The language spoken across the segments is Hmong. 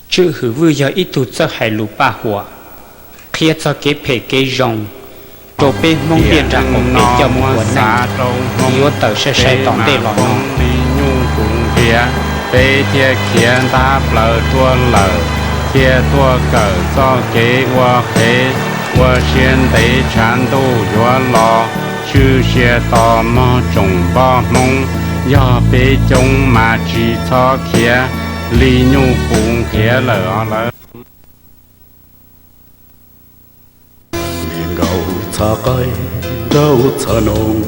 Tswj Hwm Vwj yog ib tug txawj hais lus paj huam, qhia txog kev phem kev zoo rau peb Hmoob ntiaj teb coj mus ua neej, yuav tawm sai sai tom ntej los no. Li nyuj kuv nrhiav, peb thiaj khiav ntab plaws tuaj lawm, thiaj tuaj kawm txoj kev ua qhev, ua siab ntev tshav ntuj yuav los, tshwj siab tos mog tsoom npoj Hmoob, yog peb coob mas tsis txhob khiav, li nyuj kuv nrhiav lawm os lawm. Niam nkaum txha qaib nraug txha noog,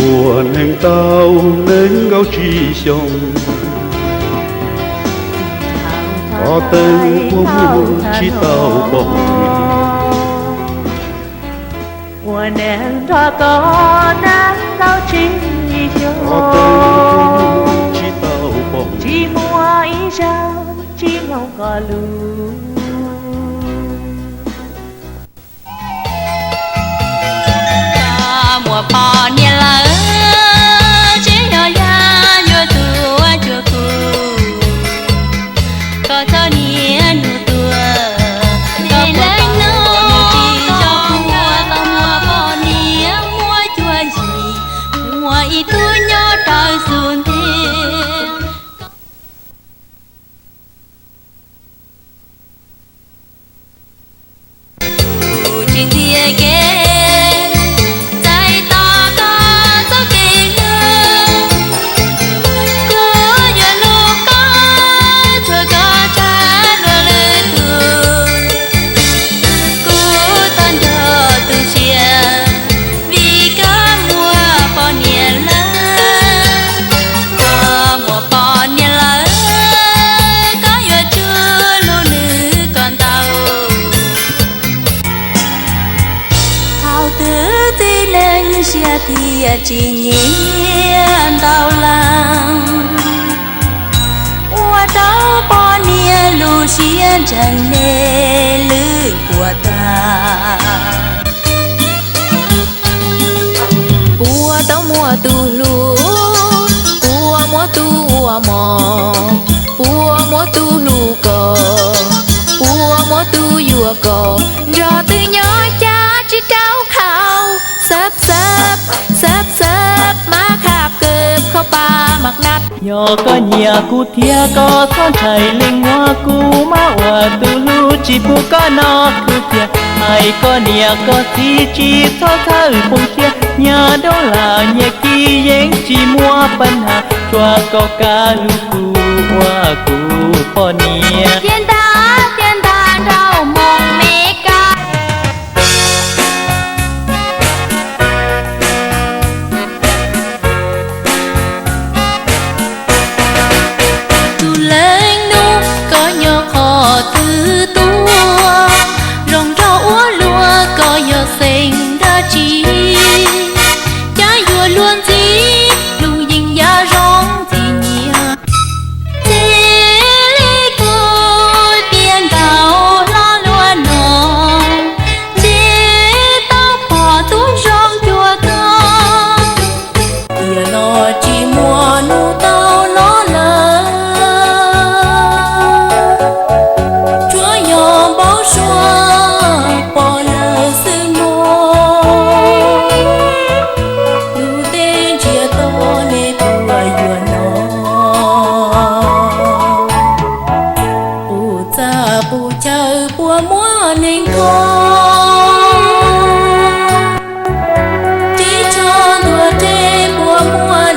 ua neeg tau nees nkaum tsib xyoos, o teeb puag muag tsis tau pom, ua neeg nrog koj nees nkaum tsib xyoos, tsis tau pom, tsis muaj ib zaug tsis mloog koj lus. Koj muaj poj niam lawm, tseem yog yaj yuav tuaj cuag kuv. Koj txhob niaj hnub tuaj, koj puas tau pom nws tsis tshua, koj muaj poj niam muaj cuab yim, muaj ib tug nyob rau xub ntiag. Kuv tsis ntxias kev, txais tos koj txoj kev hlub. Kuv yuav hlub koj txhua koj tsa luag lwm tus. Kuv tau nrog tu siab vim koj muaj poj niam lawm. Koj muaj poj niam lawm, koj yuav tsum hlub nws kom ntau. Thaum twg txiv neej siab thiaj tsis nyiam ntau leej, ua rau poj niam lub siab ntseeg nej lwj puas tag. Puas tau muaj tus hlub, puas muaj tus ua mov, puas muaj tus hlub koj, puas muaj tus yuav koj, nrog twb nyob cas tsis rau khau. Xab xab, xab xab, mab khab kawb kho pa mab nab. Yog koj nyiam kuv thiab koj txhob ntshai leej muab kuv mab ua tus hlub tsis pub koj noj kuv thiab. Hais koj niam koj txiv tsis txhob txhawj poob siab, nyias dab laug nyias kis yeej tsis muaj pab nag, tsuas kom koj hlub kuv ua kuv poj niam. Thiab ntag, thiab ntag nraug Hmoob Mes Kas. Tus leej nus koj nyob qhov twg tuaj, zoo nraug ua luaj koj yog xeem dab tsi, cas yuav luag ntxhi lub yeeb yam zoo ntxim nyiam. Txij li kuv tiav ntaub hlob luaj no, ntshe tau pom tub zoo cuag koj. Tiam no tsis muaj hnub tau los lawm, tsuas yog npau suav pom lawm xwb mog. Lub teb ntsiav to nej puas yuav no, qub txaj qub chaw puas muaj neeg kho, teb tsho ntuag reg puas muaj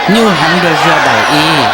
Nyuaj heev rau zaj daim ib.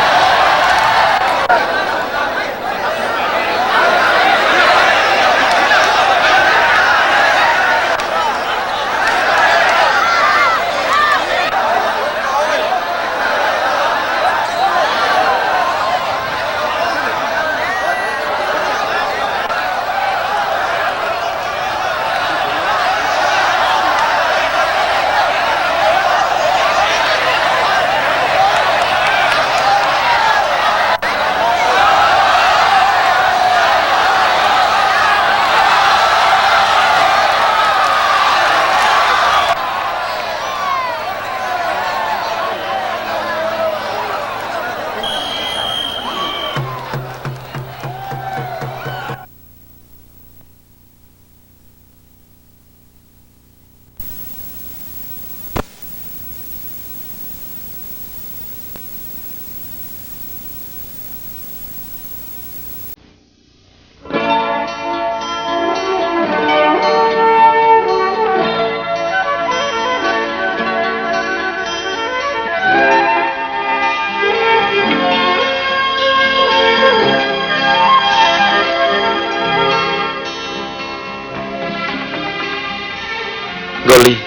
Nkauj Lig,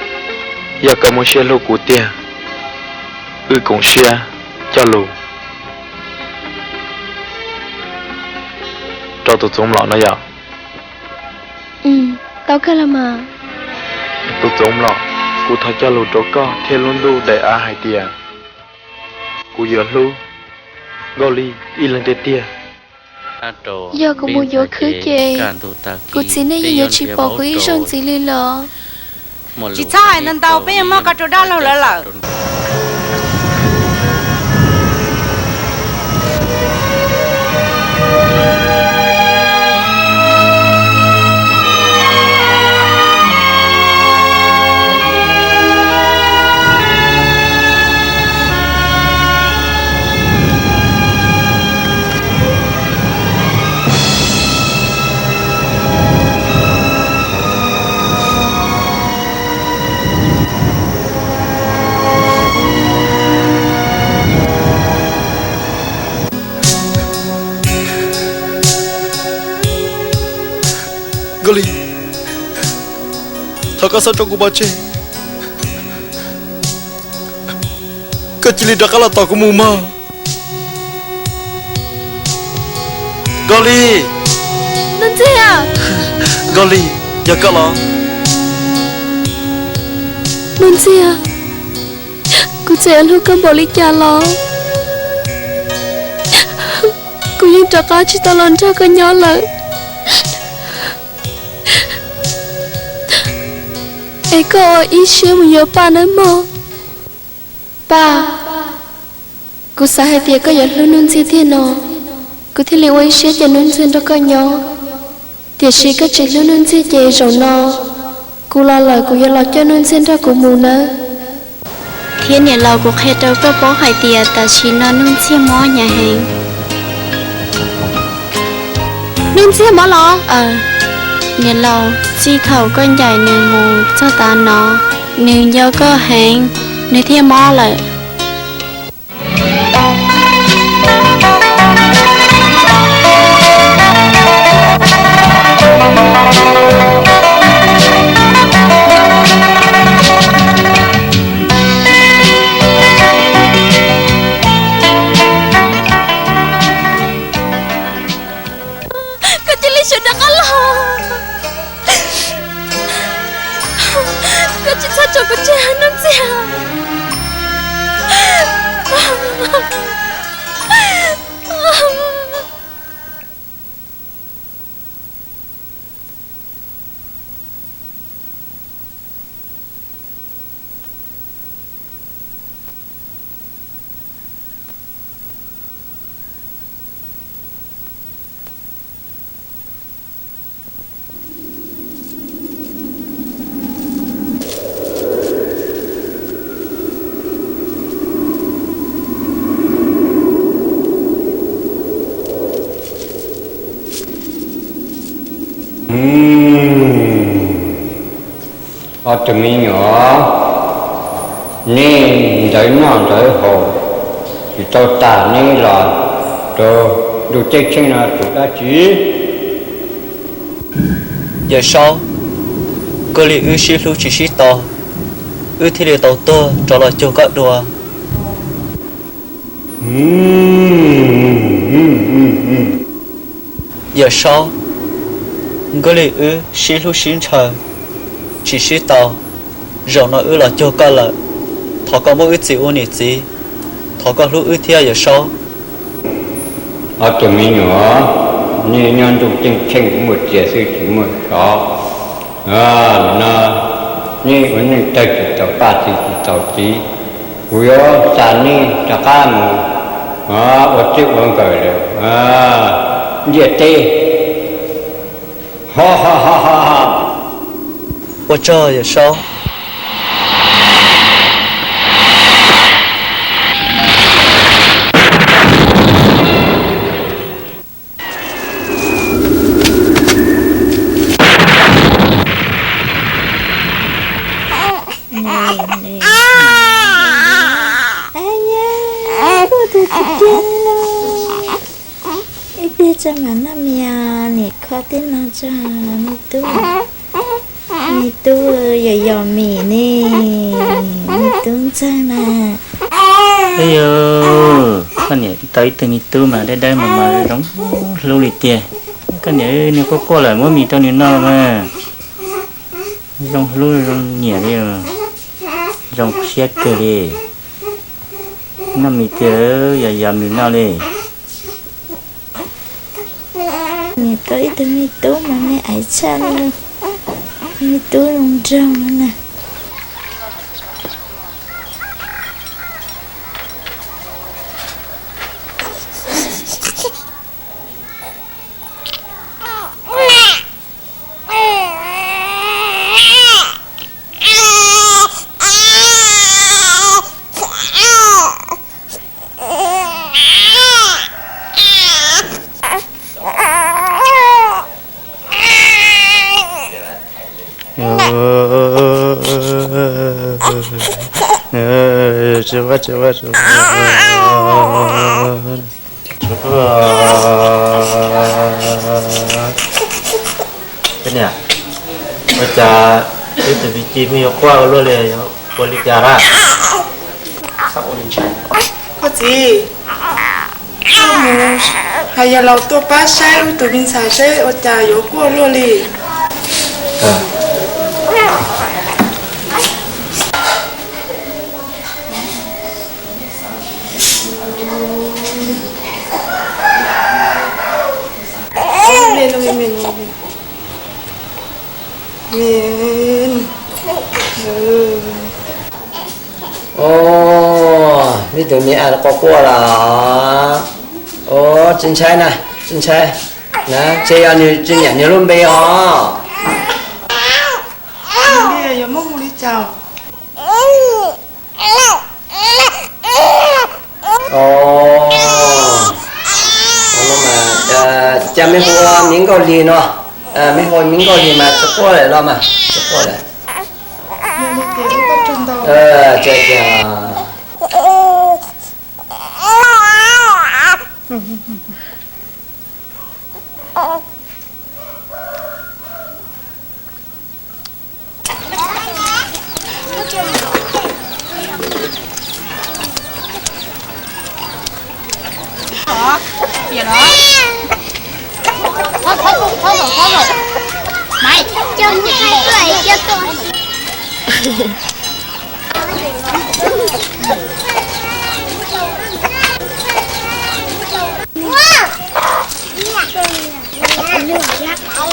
yog koj muaj siab hlub kuv tiag, wb koom siab cog lus rau tus txoov mlom no yom. Tau kawg los mas. Tus txoov mlom, kuv thov cog lus rau koj thiab lub ntuj daim av hais tias kuv yuav hlub Nkauj Lig ib leeg tiag tiag. Yog kuv mus yuav khwb ces kuv txiv nej yeej yuav tsis pom kuv ib zaug ntxiv li los? Tsis txhob hais ntau ntau, peb yeej muab koj rau dab laug lawv lawm. Nkauj Lig, thov koj txhob tso kuv pov tseg. Koj cia li rov qab los tos kuv mus mog. Nkauj Lig. Nuj Ntxiag. Nkauj Lig, yog koj los? Nuj Ntxiag, kuv txawm yuav hlub koj npaum li cas los kuv yeej rov qab tsis tau los nrog koj nyob lawm. Es koj ua ib siab mus yuav Paj nawb mog. Paj, kuv xav hais tias koj yuav hlub Nuj Ntxiag tiag no, kuv thiaj li ua ib siab coj Nuj Ntxiag nrog koj nyob. Tiam sis koj tsis hlub Nuj Ntxiag ces zaum no kuv los lawm kuv yuav los coj Nuj Ntxiag nrog kuv mus nawb. Thiab niam laus, kuv qhia rau koj paub hais tias tam sim no Nuj Ntxiag mob hnyav heev. Nuj Ntxiag mob los? Aw, niam laus, txij thaum koj ncaim nws mus txog tav no, nws nco koj heev, nws thiaj mob lawm. Koj cia li sawv rov qab los. Koj tsis txhob tso kuv tseg Nuj Ntxiag. Ob tug me nyuam, nej ntawv noj ntawv haus, Tsis tau tas neb los rau ntuj ceeb tsheej no tus dab tsi? Yawm Saub, koj li wb sib hlub tsis sib tau, wb thiaj li tau tuag rov los cuag koj dua. Yawm Saub, koj li wb sib hlub sib ntshaw tsis sib tau, zaum no wb los cuag koj lawm, thov koj muab wb txis ua niam txiv, thov koj hlub wb thiab Yawm Saub. Ob tug me nyuam, nej nyob ntuj ceeb tsheej muaj txiag xwb tsis muaj sov no, nej ua neej tawg tsis tau paj txi tsis tau txiv, kuv yuav xa nej rov qab mus ua txij ua nkawm lawm ntiaj teb. Ua tsaug Yawm Saub. Ib pliag tso mam noj mis, niam kho tej no tso, me tub, me tub yog yos mis ne, me tub ntxawg na. Yog, koj niam tau ib tug me tub mas dawb dawb mas mas zoo hlub li tiag. Koj niam nws quaj quaj lawm muab mis rau nws noj mas. Zoo hlub zoo nyiam li, zoo siab kawg li. Noj mis tiag, yog yos mis noj li. Niam tau ib tug me tub mas me aiv tshaj li, me tub zoo nraug no na. Koj niam, ua cas wb tus me ci pheej yuav quaj ua luaj li, yuav ua li cas lawm? Koj txiv, koj mus hais yawg laus tuaj pab saib wb tus me ntxhais seb ua cas yuav quaj luaj li. Ub, ib tug me ab quaj quaj los. Ub, tsis ntshai na, tsis ntshai na, ces yog nws tsis nyiam nws lub npe os. Cas mej hu ua Miv Nkauj Lig no, mej hu ua Miv Nkauj Lig mas tsis quaj lawm los mas, tsis quaj lawm.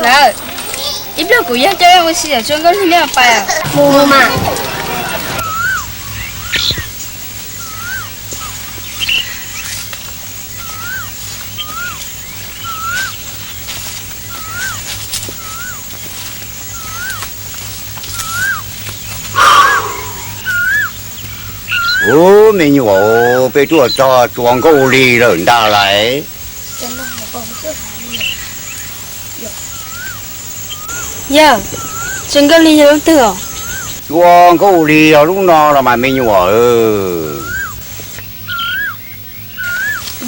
Lawm, ib pliag kuv yog coj ua si yam Tsuas Nkauj Lig nej pais. Mus mas. Ub, me nyuam, peb tuaj txog Tsuas Nkauj Lig lawm ntag lauj. Yawg, Tsuas Nkauj Lig yog lub twg os? Tsuas Nkauj Lig yog lub no los mas me nyuam.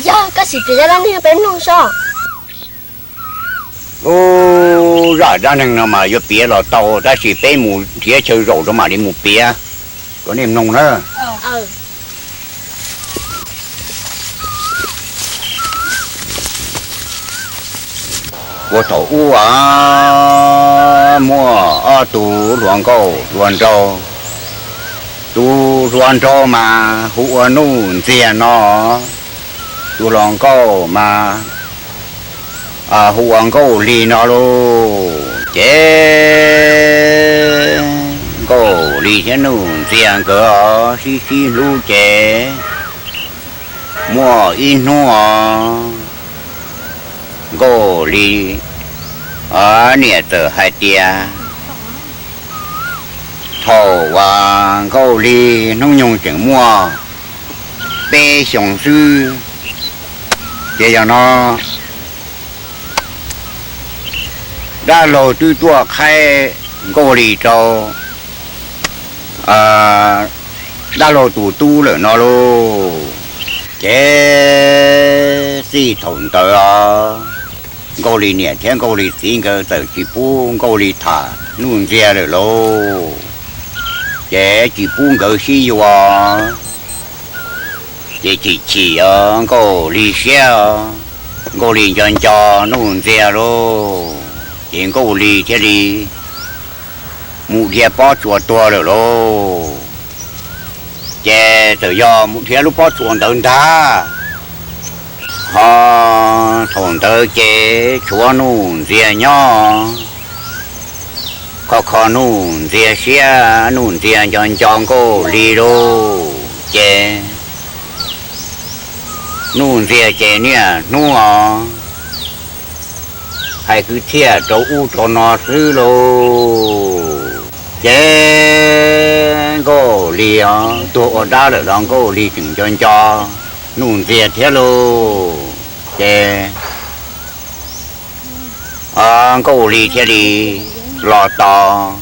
Yog koj sim piav zaj dab neeg peb mloog soj. Ub, zaj dab neeg no mas yuav piav los tau, tab sis peb mus nrhiav chaw zaum rau mam li mus piav rau nej mloog na. Puag thaum ub muaj ob tug hluas nkauj hluas nraug. Tus hluas nraug mas hu ua Nuj Ntxiag no, tus hluas nkauj mas hu ua Nkauj Lig no lauj. Ces Nkauj Lig thiab Nuj Ntxiag nkawd sib sib hlub ces muaj ib hnub os, Nkauj Lig niam txawm hais tias, thaum uas Nkauj Lig hnub nyoog tseem muaj peb xyoos xwb, ces yog no dab laug twb tuaj qhaib Nkauj Lig rau dab laug tus tub lawm no lauj. Ces txij thaum ntawd os, Nkauj Lig niam thiab Nkauj Lig txiv nkawd txawm tsis pub Nkauj Lig tham Nuj Ntxiag lawm lauj. Ces tsis pub nkawd sib yuav, ces chim chim os Nkauj Lig siab os, Nkauj Lig nco nco Nuj Ntxiag lauj, ces Nkauj Lig thiaj li mus dhia pob tsuas tuag lawm lauj. Ces txawm yog mus dhia lub pob tsuas ntawd ntag. Ho thaum ntawd ces tshuav Nuj Ntxiag nyob kho kho Nuj Ntxiag siab, Nuj Ntxiag nco nco Nkauj Lig lauj. Ces Nuj Ntxiag ces niaj hnub os hais kwv txhiaj rau ub rau no xwb lauj. Ces Nkauj Lig os tuag ua dab lawm los Nkauj Lig tseem nco nco Nuj Ntxiag thiab lauj. Ces Nkauj Lig thiaj li los tos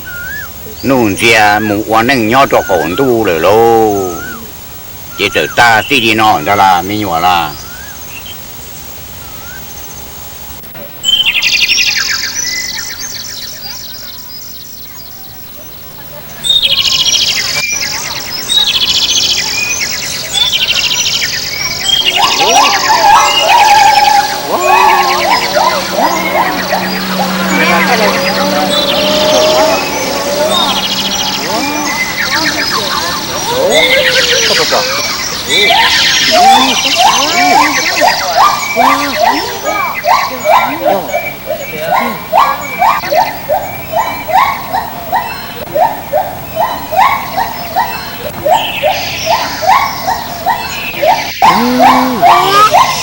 Nuj Ntxiag mus ua neej nyob rau qaum ntuj lawm lauj. Ces txawm tag txij li no ntag las me nyuam las.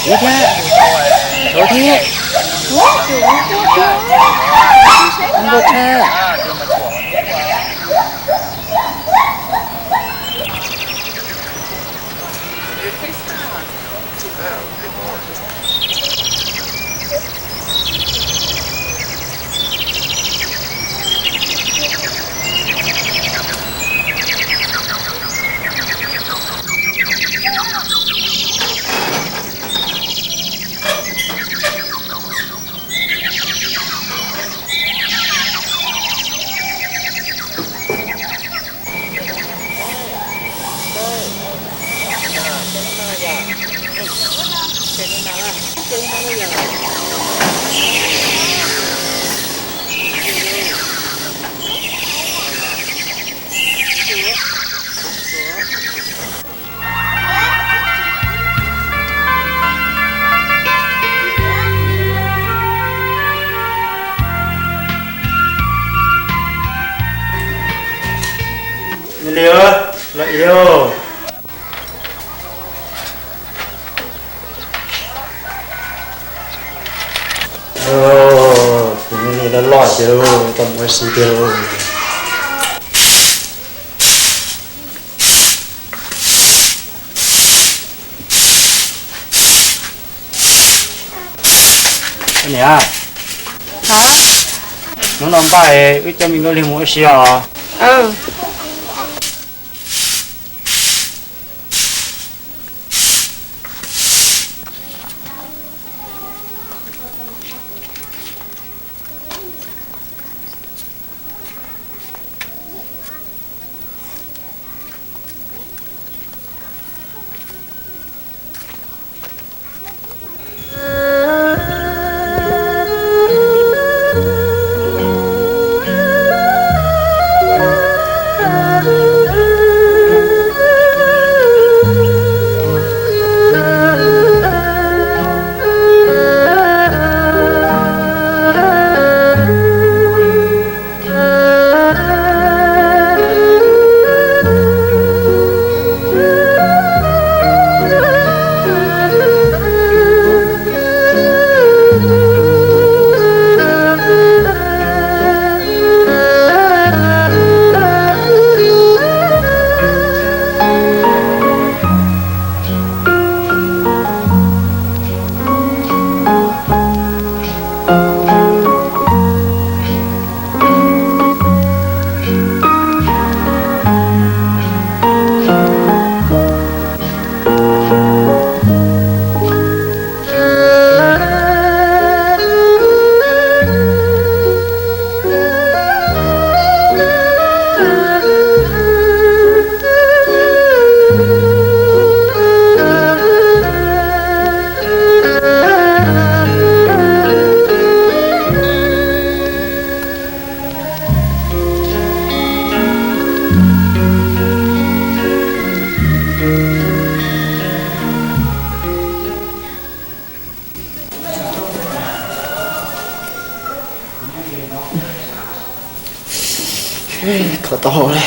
Ua thiab, ua thiab, ua thiab. Li los iau. Kuv li loj loj ces tau mus ua si tiag. Niam, hnub no npaj wb coj me Nkauj Lig mus ua si os. Thov tau hau li.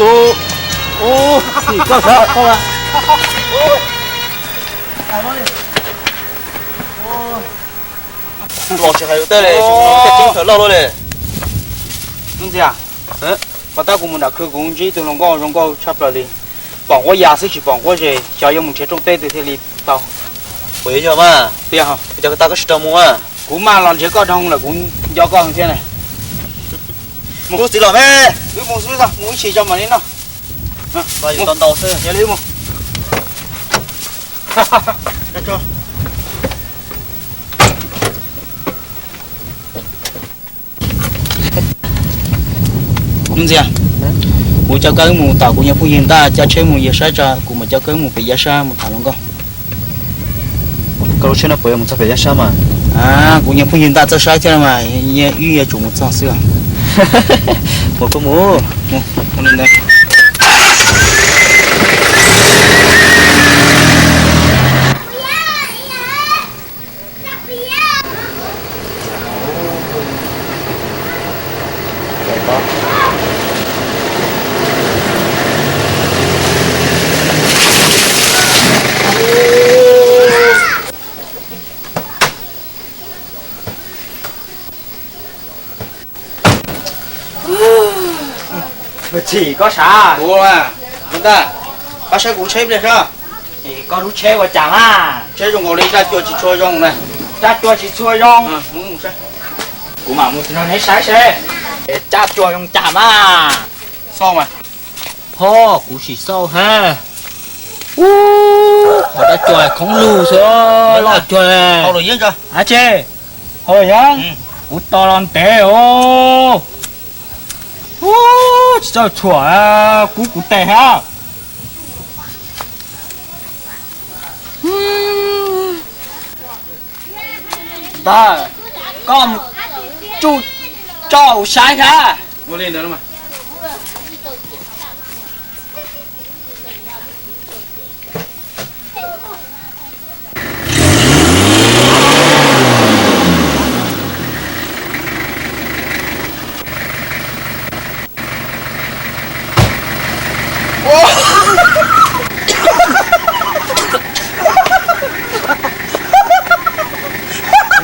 Ub, ub, koj sav koj los tsis hais tej li, tsis muaj tej teb chaws loj luaj li. Ntxias, puas tab kuv mus nram khw kuv ntsib tus hluas nkauj zoo nkauj tshaj plaws li. Pom quab yas xwb tsis pom quab zes, xyov yuav mus nrhiav rooj teb twg thiaj li tau. Puas yog mas? Tiag, cov tas koj tsis tau mus a. Kuv mam los nrhiav koj dhau lawm kuv nco koj thiab na. Mus kuv txiv los me. Wb mus xwb, mus ib chim tso mam li noj. Mus tau ntau xwb. Yog li wb mus. Nuj Ntxias, kuv coj koj wb mus tom kuv nyuag phooj ywg ntaj, coj tsheb mus yawg saib tso, kuv mam coj koj wb mus pem yav sab mus tham hluas nkauj. Koj lub tsheb no puas yuav mus txog pem yav sab mas? Kuv nyuag phooj ywg ntaj txawj saib thiab mas, wb yuav tsum mus txog xwb. Mus kuj mus. Txim koj sav. Kuv, kuv ntaj, pab saib kuv tsheb pliag sab. Koj lub tsheb ua cas mas? Tsheb zoo nkaus li tsaj cua tsis tshua zoo na. Tsaj cua tsis tshua zoo. Kuv mam mus nrog neb saib seb tsaj cua zoo cas mas. Xauj mas. Ho, kuv sim xauj ha. Ub, qhov tsaj cua khoob lug xwb, loj cuag. Dab tsi? Hau yog, kuv tos los ntev os. Ub, tsis txawj tshuam, kub kuv tes hab. Ntag, koj mus tsuj tso saib hab.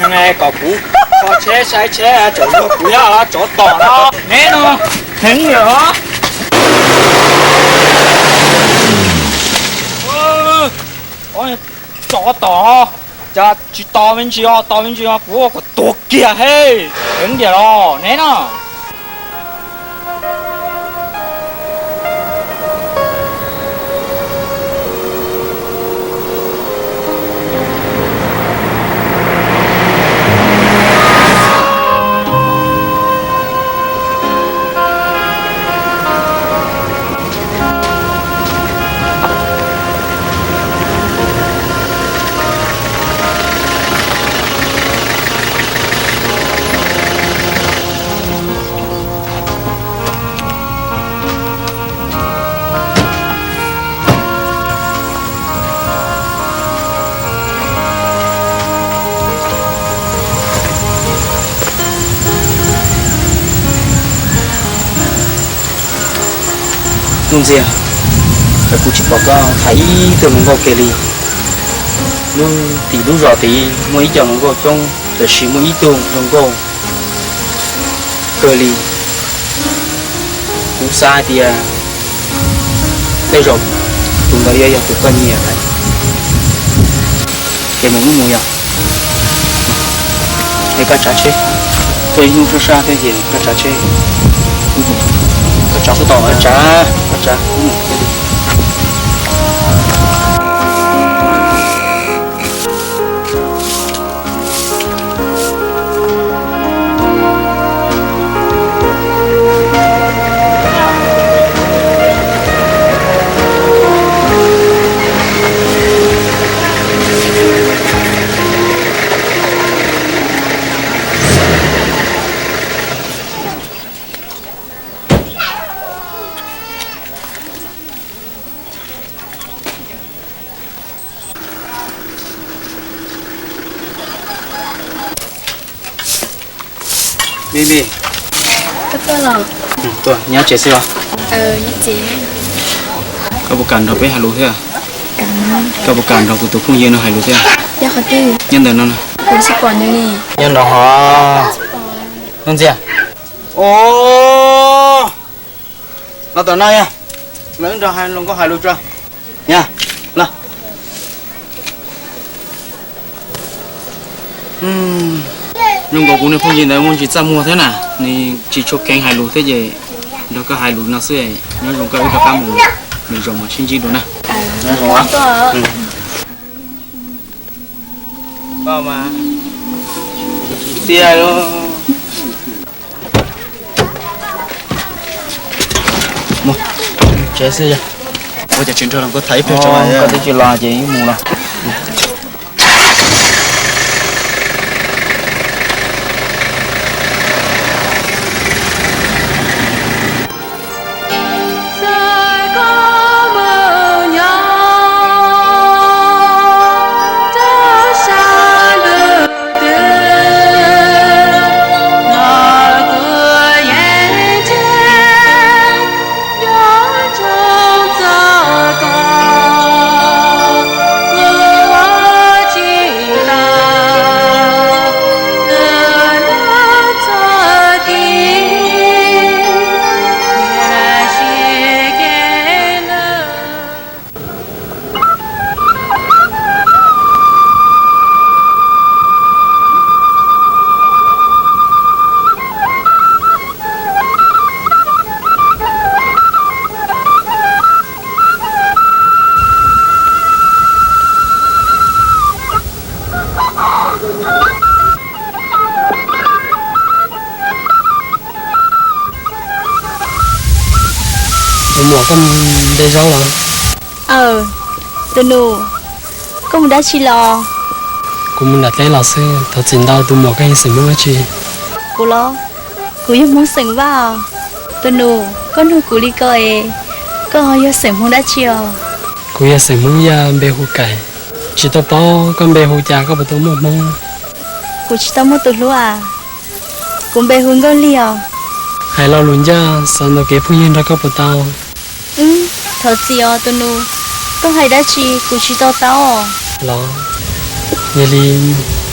Neeg kom kuv kho tsheb saib tsheb tseem yog kuv yog tsov tom no. Neb no, Heev lawm. Tso tom, cas tsis tos me ntsis os, tos me ntsis os, kuv ua kom tuag kiag he. Heev tiag los neb no. Nuj Ntxiag, cas kuv tsis pom koj thaiv ib tug hluas nkauj kiag li. Lub tim lub zos tid muaj ib co hluas nkauj coob, tiam sis muaj ib tug hluas nkauj kawg li. Kuv xav hais tias tej zaum tus ntawd yuav yog tus koj nyiam lawm. Ces mus wb mus yog. Es koj tsav tsheb, tuaj ib hnub sab sab thiab ces koj tsav tsheb. Koj tsav xwb tau, koj tsav, koj tsav. Npib npib. Koj tuaj los? Tuaj nyob tsev xwb los? Koj puas kam nrog peb hais lus thiab? Koj puas kam nrog kuv tus phooj ywg no hais lus thiab? Nyob ntawm no. Nyob no hov. Nuj Ntxiag. Los tom no yog, los wb nrog hluas nkauj hais lus tso. Yog, los. Zoo nkaus kuv niag phooj ywg ntawd muaj ntsis txaj muag thiab na, nws tsis tshua kheev hais lus thiab ces nrog koj hais lus no xwb, nyob zoo koj wb rov qab mus lwm zaus mas sib ntsib dua na. Koj mas tsis txiaj li. Mus tsev xwb yog. Ua cas tsis nrog los koj tham ib pliag tso, koj twb tsis los ces wb mus los. Tus muam, koj mus de zaub los? Aw, tus nus, koj mus dab tsi los? Kuv mus nram teb los xwb. Thov txim ntau, tus muam, koj yog xeem Hmoob dab tsi? Kuv los, kuv yog Hmoob xeem Vaj. Tus nus, koj nug kuv li ko es koj yog xeem Hmoob dab tsi os? Kuv yog xeem Hmoob Yaj, npe hu Kaim. Tsis tau paub koj npe hu cas koj puas tau muaj Hmoob? Kuv tsis tau muaj tus hlub as. Kuv npe hu Nkauj Lig os. Hais lo lus ncaj xav ntaus kev phooj ywg nrog koj puas tau? Wb, thov txim os tus nus, koj hais dab tsi kuv tsis to taub. Los, yog li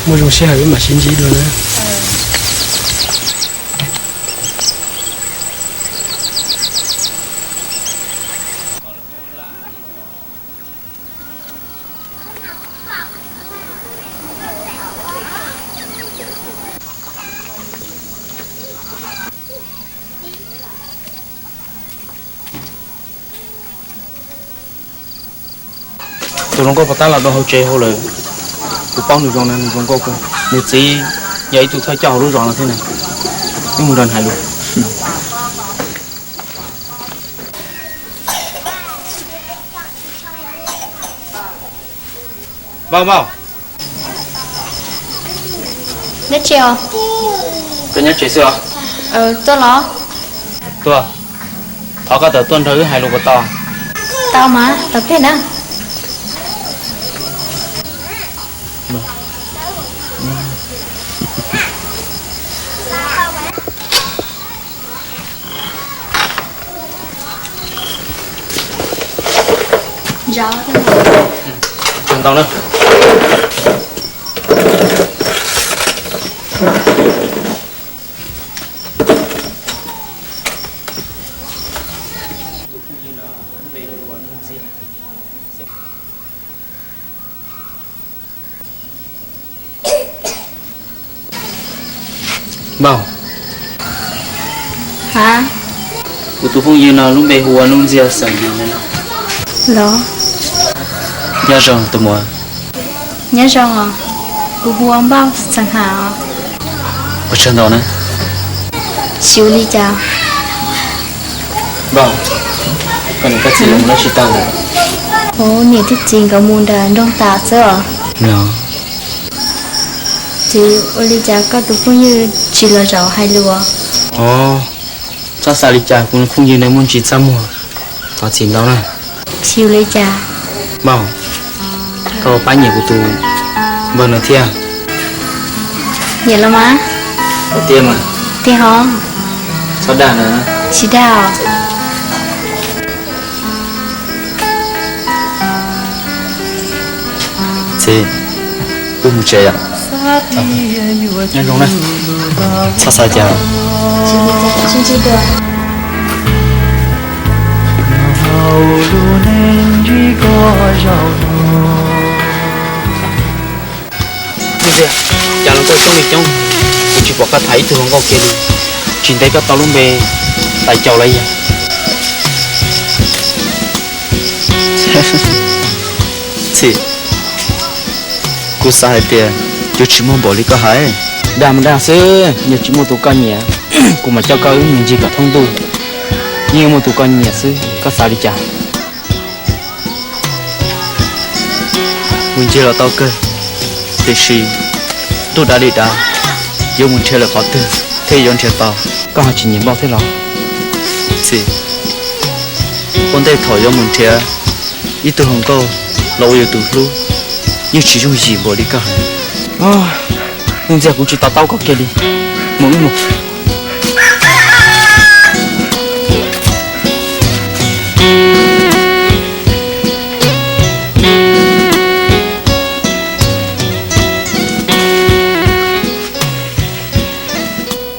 muaj zoo sij hawm wb mam sib ntsib dua na. Tus hluas nkauj pov tab los dua hauv tsev hauv lawm. Kuv paub nws zoo na, nws zoo nkauj kawg. Nws txiv yog ib tug thawj coj hauv lub zos no thiab na. Wb mus nrog nws hais lus. Npauj, Npauj. Nyob tsev os. Koj nyob tsev xwb os? Tuaj los. Tuaj. Thov koj tawm tuaj nrog wb hais lus puas tau? Tau mas, tau pliag na. Ntau na. Npauj. Ha? Kuv tus phooj ywg no lub npe hu ua Nuj Ntxiag xeem Hais no. Los. Nyob zoo tus muam. Nyob zoo os, kuv hu ua Npauj xeem Hais os. Ua tsaug ntau na. Tsis ua li cas. Npauj, koj niam koj txiv lawv mus dab tsi tag lawm? Kuv niam thiab txiv nkawd mus nram nroog tas xwb os. Ces ua li cas koj tus phooj ywg tsis los zaum hais lus? Txhob xav li cas, kuv phooj ywg no muaj ntsis txaj muag, thov txim ntau na. Tsis ua li cas. Npauj, koj puas pab nyiam kuv tus npawg no thiab? Nyiam los mas. Tiag mas. Tiag hov. Txhob dag na. Tsis dag os. Txiv, wb mus tsev os. Nyob zoo na. Txhob xav cas. Npauj, cas los koj coob li coob, kuv tsis pom koj tham ib tug hluas nkauj kiag li, tsis ntev koj tau lub npe tais caus lawm yog? Txiv, kuv xav hais tias yuav tsis muaj npaum li koj hais. Dag mas dag xwb, yog tsis muaj tus koj nyiam, kuv mam coj koj wb mus ncig kom thoob ntuj. Yeej muaj tus koj nyiam xwb, koj xav li cas? Mus ncig los tau kawg, tiam sis ntuj dav li dav, yuav mus nrhiav lawm qhov twg thiaj yuav nrhiav tau? Koj ho tsis nyiam Npauj thiab los? Txiv, ua ntej thaum yuav mus nrhiav ib tug hluas nkauj los ua yus tus hlub, yeej tsis yooj yim npaum li koj hais. Nuj Ntxiag, kuv tsis to taub koj kiag li. Mus wb mus.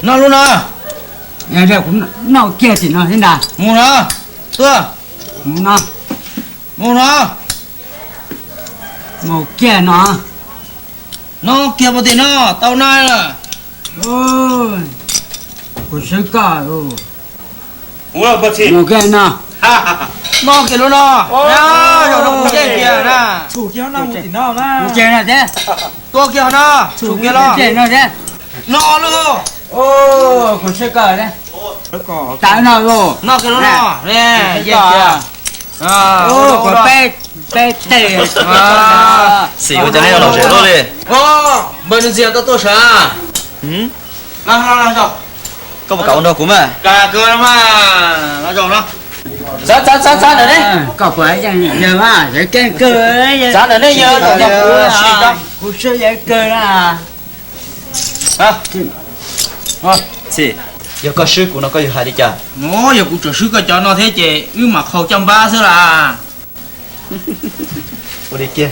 Noj lub no. Noj kiag tim no thiab ntag. Mus no. Tuaj. Mus no. Mus no. Mus kiag no. Noj kiag puas tim no, tau na. Kuv swb koj. Mus kiag no. Noj kiag lub no. Mus kiag na. Mus kiag no thiab. Tua kiag no. Mus kiag los. Noj lub. Kuv swb koj. Tau no los. Noj kiag lub no. Kuv peb, peb teg. Xim, ua cas nej los saum lub li? Npawg Nuj Ntxiag, koj tuaj sav? Koj puas kam ua nrog kuv mas? Txav, txav, txav, txav ntawm ne. Koj puas yeej yawg mas, yawg keej kawg. Txav ntawm ne, yawg zaum nrog kuv, kuv swb yawg kawg na. Txiv, yog koj swb kuv no koj yuav hais li cas? Yog kuv tseem swb koj cov no thiab ces wb mam qhau caj npab xwb las. Ua li kiag.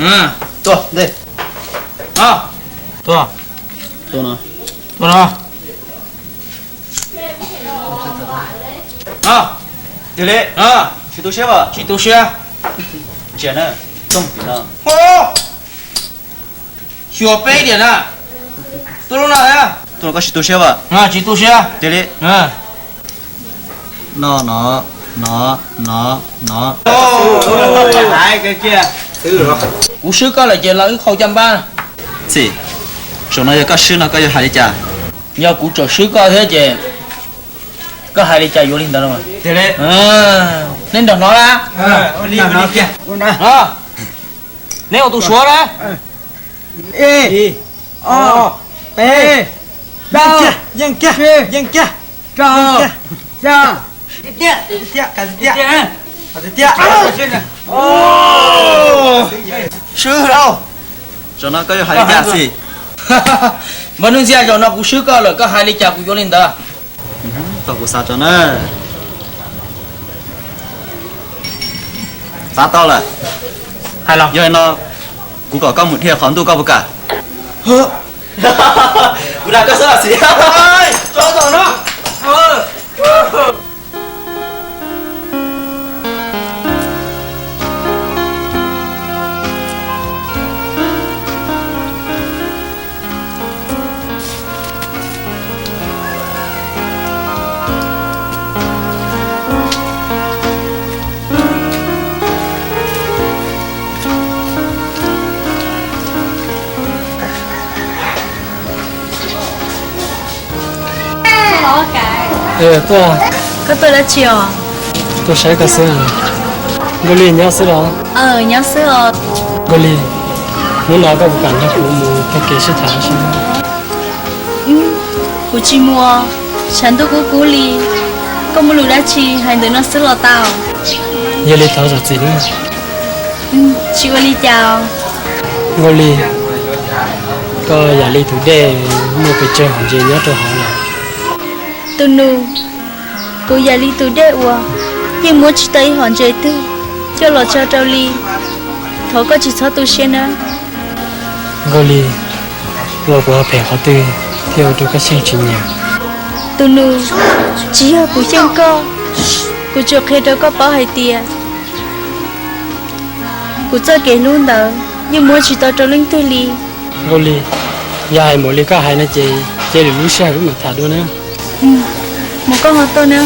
Tuaj ntej. Tuaj. Tuaj no. Tuaj no. Tiag li. Tsis tu siab as? Tsis tu siab. Ntsia na, toog tim no. Xyuas peb diam na. Tuaj lub no thiab. Tuaj no koj tsis tu siab as? Tsis tu siab. Tiag li. No no no no no. Hais kiag. Kuv swb koj lawm ces los wb qhau caj npab. Txiv, zaum no yog koj swb no koj yuav hais li cas? Yog kuv tseem swb koj thiab ces koj hais li cas yuav li ntawd. Neb nrog hnov na. Neb ua tus suav na. Ib, ob, peb, plaub, tsib, rau, xya. Swb lauj. Zaum no koj yuav hais li cas txiv? Npawg Nuj Ntxiag, zaum no kuv swb koj lawm, koj hais li cas kuv yuav li ntawd. Tau kuv xav tau na. Xav tau lawm. Yog li no, kuv kom koj mus dhia qhov ntuj koj puas kam? Kuv dag koj xwb los txiv. Tuaj, koj tuaj dab tsi os? Tuaj saib koj xwb. Nkauj Lis nyob xwb los? Nyob xwb os. Nkauj Lis, hnub no koj puas kam nrog kuv mus taug kev sib tham sib? Kuv tsis mus, tshav ntuj kub kub li, koj muaj lus dab tsi hais ntawm no xwb los tau. Yog li thov zam txim nawb. Tsis ua li cas. Nkauj Lis, koj yam li tus dej muaj pes tsawg hom ntses nyob rau hauv lawm. Tus nus, kuv yam li tus dej uas yeej muab tsis tau ib hom ntses twg coj los tso rau li. Thov koj tsis txhob tu siab nawb. Nkauj Lis, ua kuv ho phem qhov twg thiaj ua rau koj xyeej tsis nyiam? Tus nus, tsis yog kuv xyeej koj, kuv tsuas qhia rau koj paub hais tias kuv txoj kev hlub ntawd yeej muab tsis tau rau leej twg li. Nkauj Lis, yog hais npaum li koj hais no ces cia lwm lub sij hawm wb mam tham dua na. Mus koj ho tuaj na.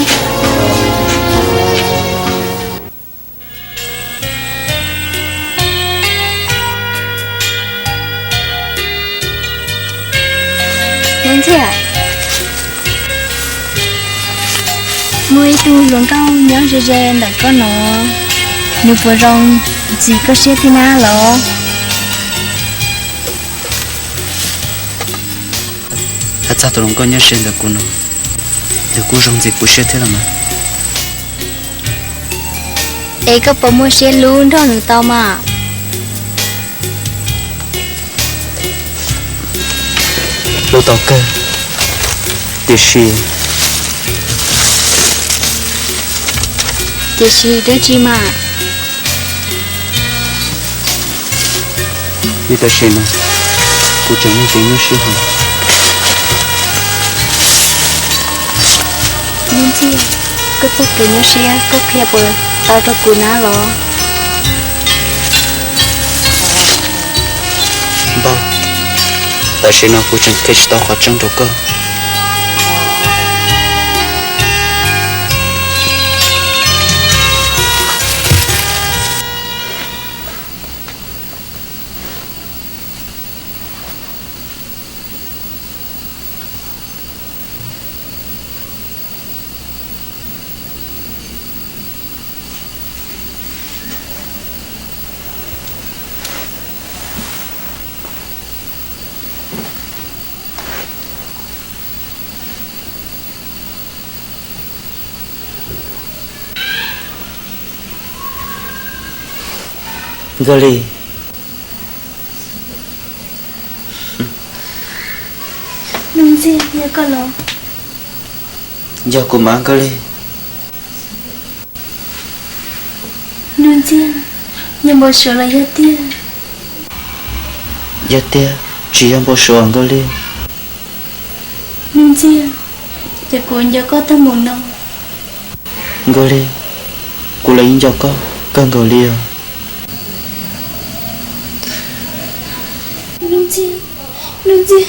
Nuj Ntxiag, muaj ib tug hluas nkauj nyob ze ze ntawm koj no, nws puas zoo ntxim koj siab thiab na los? Hais txog tus hluas nkauj nyob ze ntawm kuv no, nws kuj zoo ntxim kuv siab thiab los mas. Es koj puas muaj siab hlub nrog nws tau mas? Hlub tau kawg, tiam sis, tiam sis dab tsi mas? Vim tam sim no kuv tseem muaj kev nyuaj siab heev. Nuj Ntxiag, koj txoj kev nyuaj siab koj qhia puas tau rau kuv na los? Npawg, tam sim no kuv tseem qhia tsis tau qhov tseeb rau koj. Nkauj Lis. Nuj Ntxiag, yog koj los? Yog kuv mas Nkauj Lis. Nuj Ntxiag, yog npau suav los yog tiag? Yog tiag, tsis yog npau suav Nkauj Lis. Nuj Ntxiag, ces kuv nco koj tag mus no. Nkauj Lis, kuv los yeej nco koj kawg nkaus li os. Nuj Ntxiag, Nuj Ntxiag.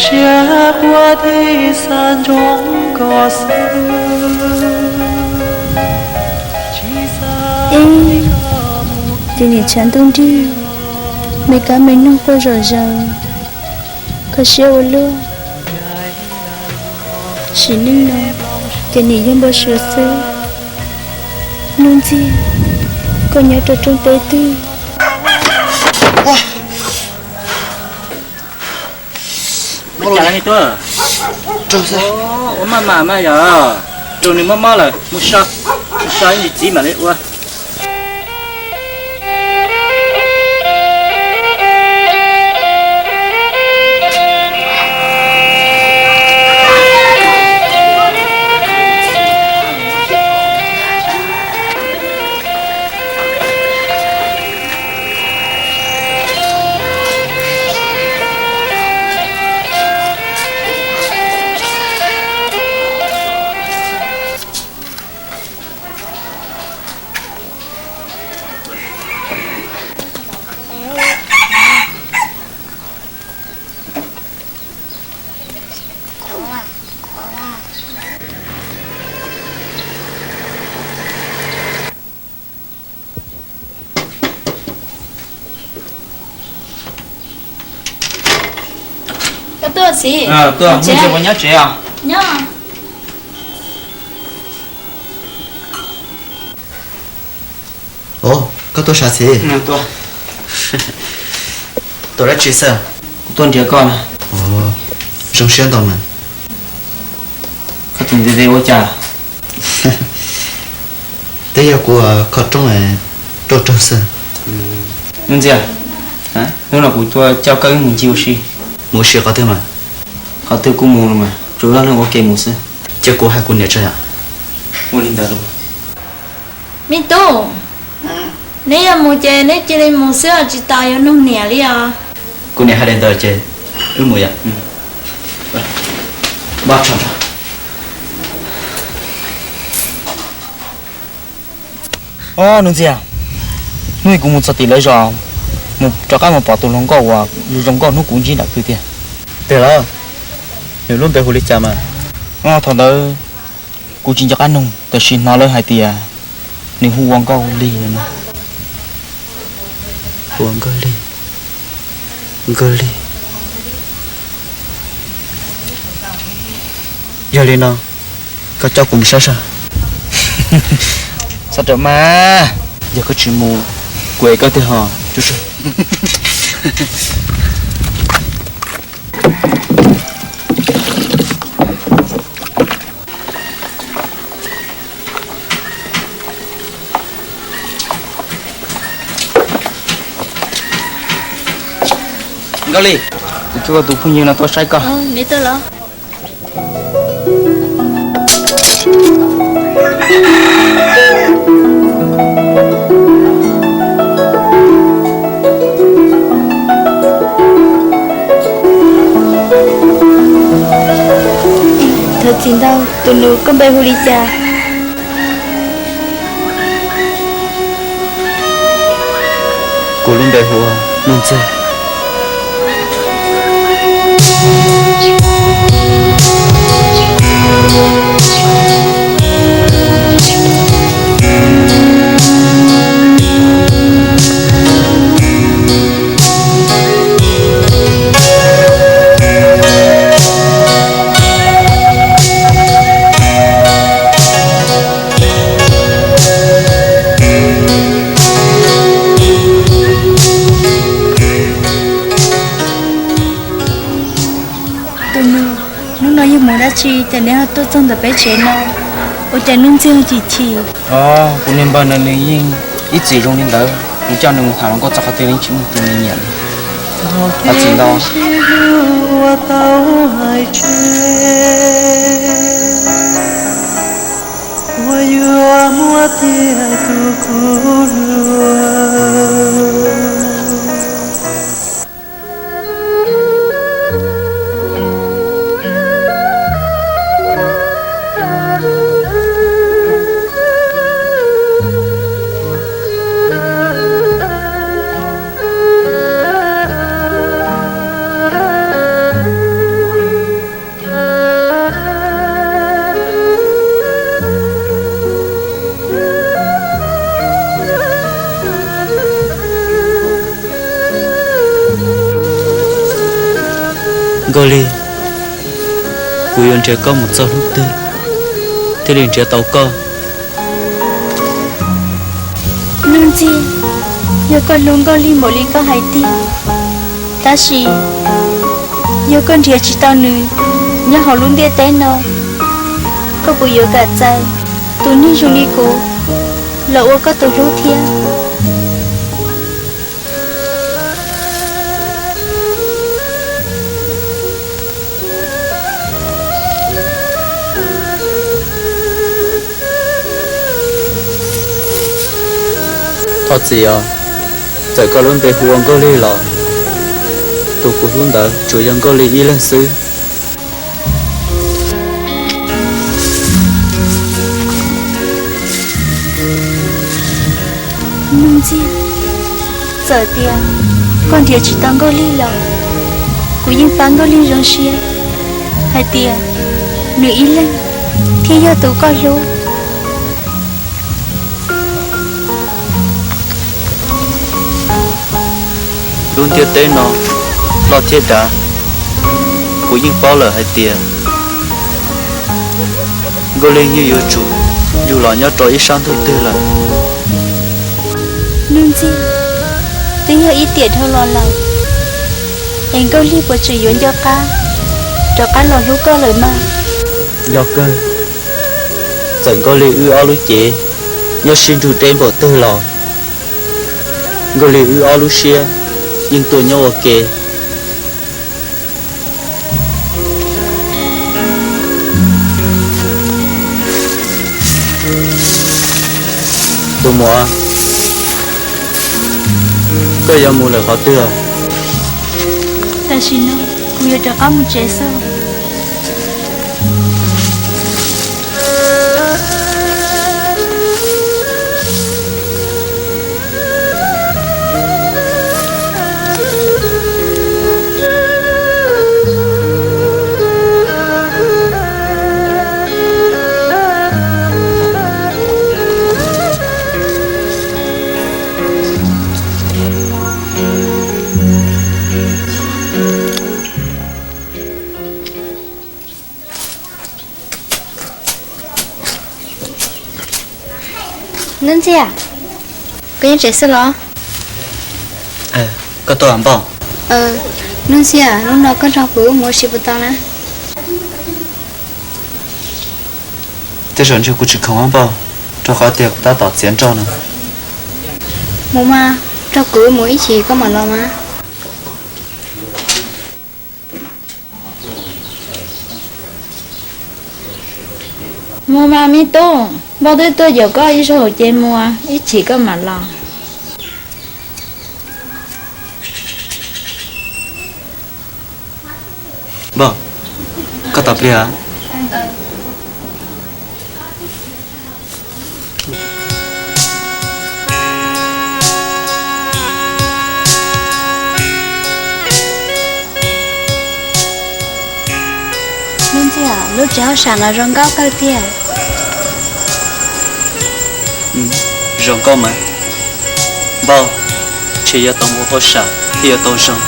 Ib, ces niam tshav ntuj nrig, me kab me noog quaj zom zaws, kho siab ua luaj. Sim neej no, ces niam yog npau suav xwb. Nuj Ntxiag, koj nyob rau rooj teb twg? Ua cas li tuaj? Ua maj mam mas yog, raug nws mob mob lawm, mus so, mus so ib ntsis txiv mam li ua. Koj tuaj txiv? Tuaj, Nuj Ntxiag puas nyob tsev os? Nyob. Ov, koj tuaj sav txiv? Tuaj dab tsi xwb? Kuv tuaj nrhiav koj na. Ov, zoo siab ntau mas. Koj tus ntiv tes ua cas? Twb yog kuv kho roob tuaj raug xwb. Nuj Ntxiag, hnub no kuv tuaj coj koj wb mus ncig ua si. Mus ua si qhov twg mas? Qhov twg kuj mus los mas, tsuas yog leej ua ke mus xwb. Cia kuv hais kuv niam tso yom. Ua li ntawd los. Me tub, neb yuav mus ces neb cia li mus xwb os, tsis tas yuav nug niam li os. Kuv niam hais li ntawd ces wb mus yom. Ob, Nuj Ntxiag, hnub kuv mus txog tim lawv zos, mus rov qab mus pom tus hluas nkauj uas zoo nkauj hnub kuv ntsib nram kwv tiag. Twg lawm? Nws lub npe hu li cas mas? Thaum ntawd kuv tsis nco qab nug, tab sis hnov lawv hais tias nws hu ua Nkauj Lig no. Hu ua Nkauj Lig? Nkauj Lig? Yog li no, koj coj kuv mus saib saib. Xav rawm mas, yog koj tsis mus, kuv ev koj tiag hos. Nkauj Lig, kuv coj tus phooj ywg no tuaj saib koj. Thov txim ntau, tus nus koj npe hu li cas? Kuv lub npe hu ua Nuj Ntxiag. Tus nus, hnub no yog mus dab tsi ces neb ho tuaj txog ntawm peb tsev no? Ua cas Nuj Ntxiag ho chim chim? Os, kuv niag npawg no nws yeej ib txwm zoo li ntawd, kuv coj nws mus tham hluas nkauj txog qhov twg yeej tsis muaj tus nws nyiam li. Thov txim ntau. Ua yuav muab tiag tus kuv hluas. Nkauj Lig, kuv yuav nrhiav koj mus txog hnub twg thiaj li nrhiav tau koj? Nuj Ntxhi, yog koj hlub Nkauj Lig npaum li koj hais tiag, tab sis yog koj nrhiav tsis tau nws nyob hauv lub ntiaj teb no, koj puas yuav kam txais tus neeg zoo li kuv los ua koj tus hlub thiab? Thov txim os, txawm koj lub npe hu ua Nkauj Lig los tus kuv hlub ntawd tsuas yog Nkauj Lig ib leeg xwb. Nuj Ntxhi, txawm tias koj nrhiav tsis tau Nkauj Lig los kuv yeej pab Nkauj Lig zoo siab hais tias nws ib leeg thiaj yog tus koj hlub. Lub ntiaj teb no loj thiab dav, kuv yeej paub lawm hais tias Nkauj Lig yeej yuav tsum yug los nyob rau ib sab ntug twg lawm. Nuj Ntxhi, twb yog ib tiam dhau los lawm, es Nkauj Lig puas tseem yuav nco qab rov qab los hlub koj lawm mas? Yog kawg, txawm Nkauj Lig wb ob lub cev nyob sib nrug deb npaum twg los Nkauj Lig wb ob lub siab yeej tuaj nyob ua ke. Tus muam, koj yuav mus lawm qhov twg? Tam sim no kuv yuav rov qab mus tsev xwb. Nuj Ntxhi, koj nyob tsev xwb los? Koj tuaj Npauj? Nuj Ntxhi, hnub no koj nrog kuv wb mus ua si puas tau na? Tej zaum ntshe kuv tsis khoom Npauj, rau qhov tias kuv tab tom txiav nroj no. Mus mas, nrog kuv wb mus ib chim koj mam los mas. Mus mas me tub, Npauj twb tuaj yaum koj ib zaug ces mus, ib chim koj mam los. Npauj, koj tos pliag. Nuj Ntxhi, lub tsev hauj sam no zoo nkauj kawg tiag. Zoo nkauj mas. Npauj, ntshe yuav tau mus hauj sam thiaj yuav tau zoo.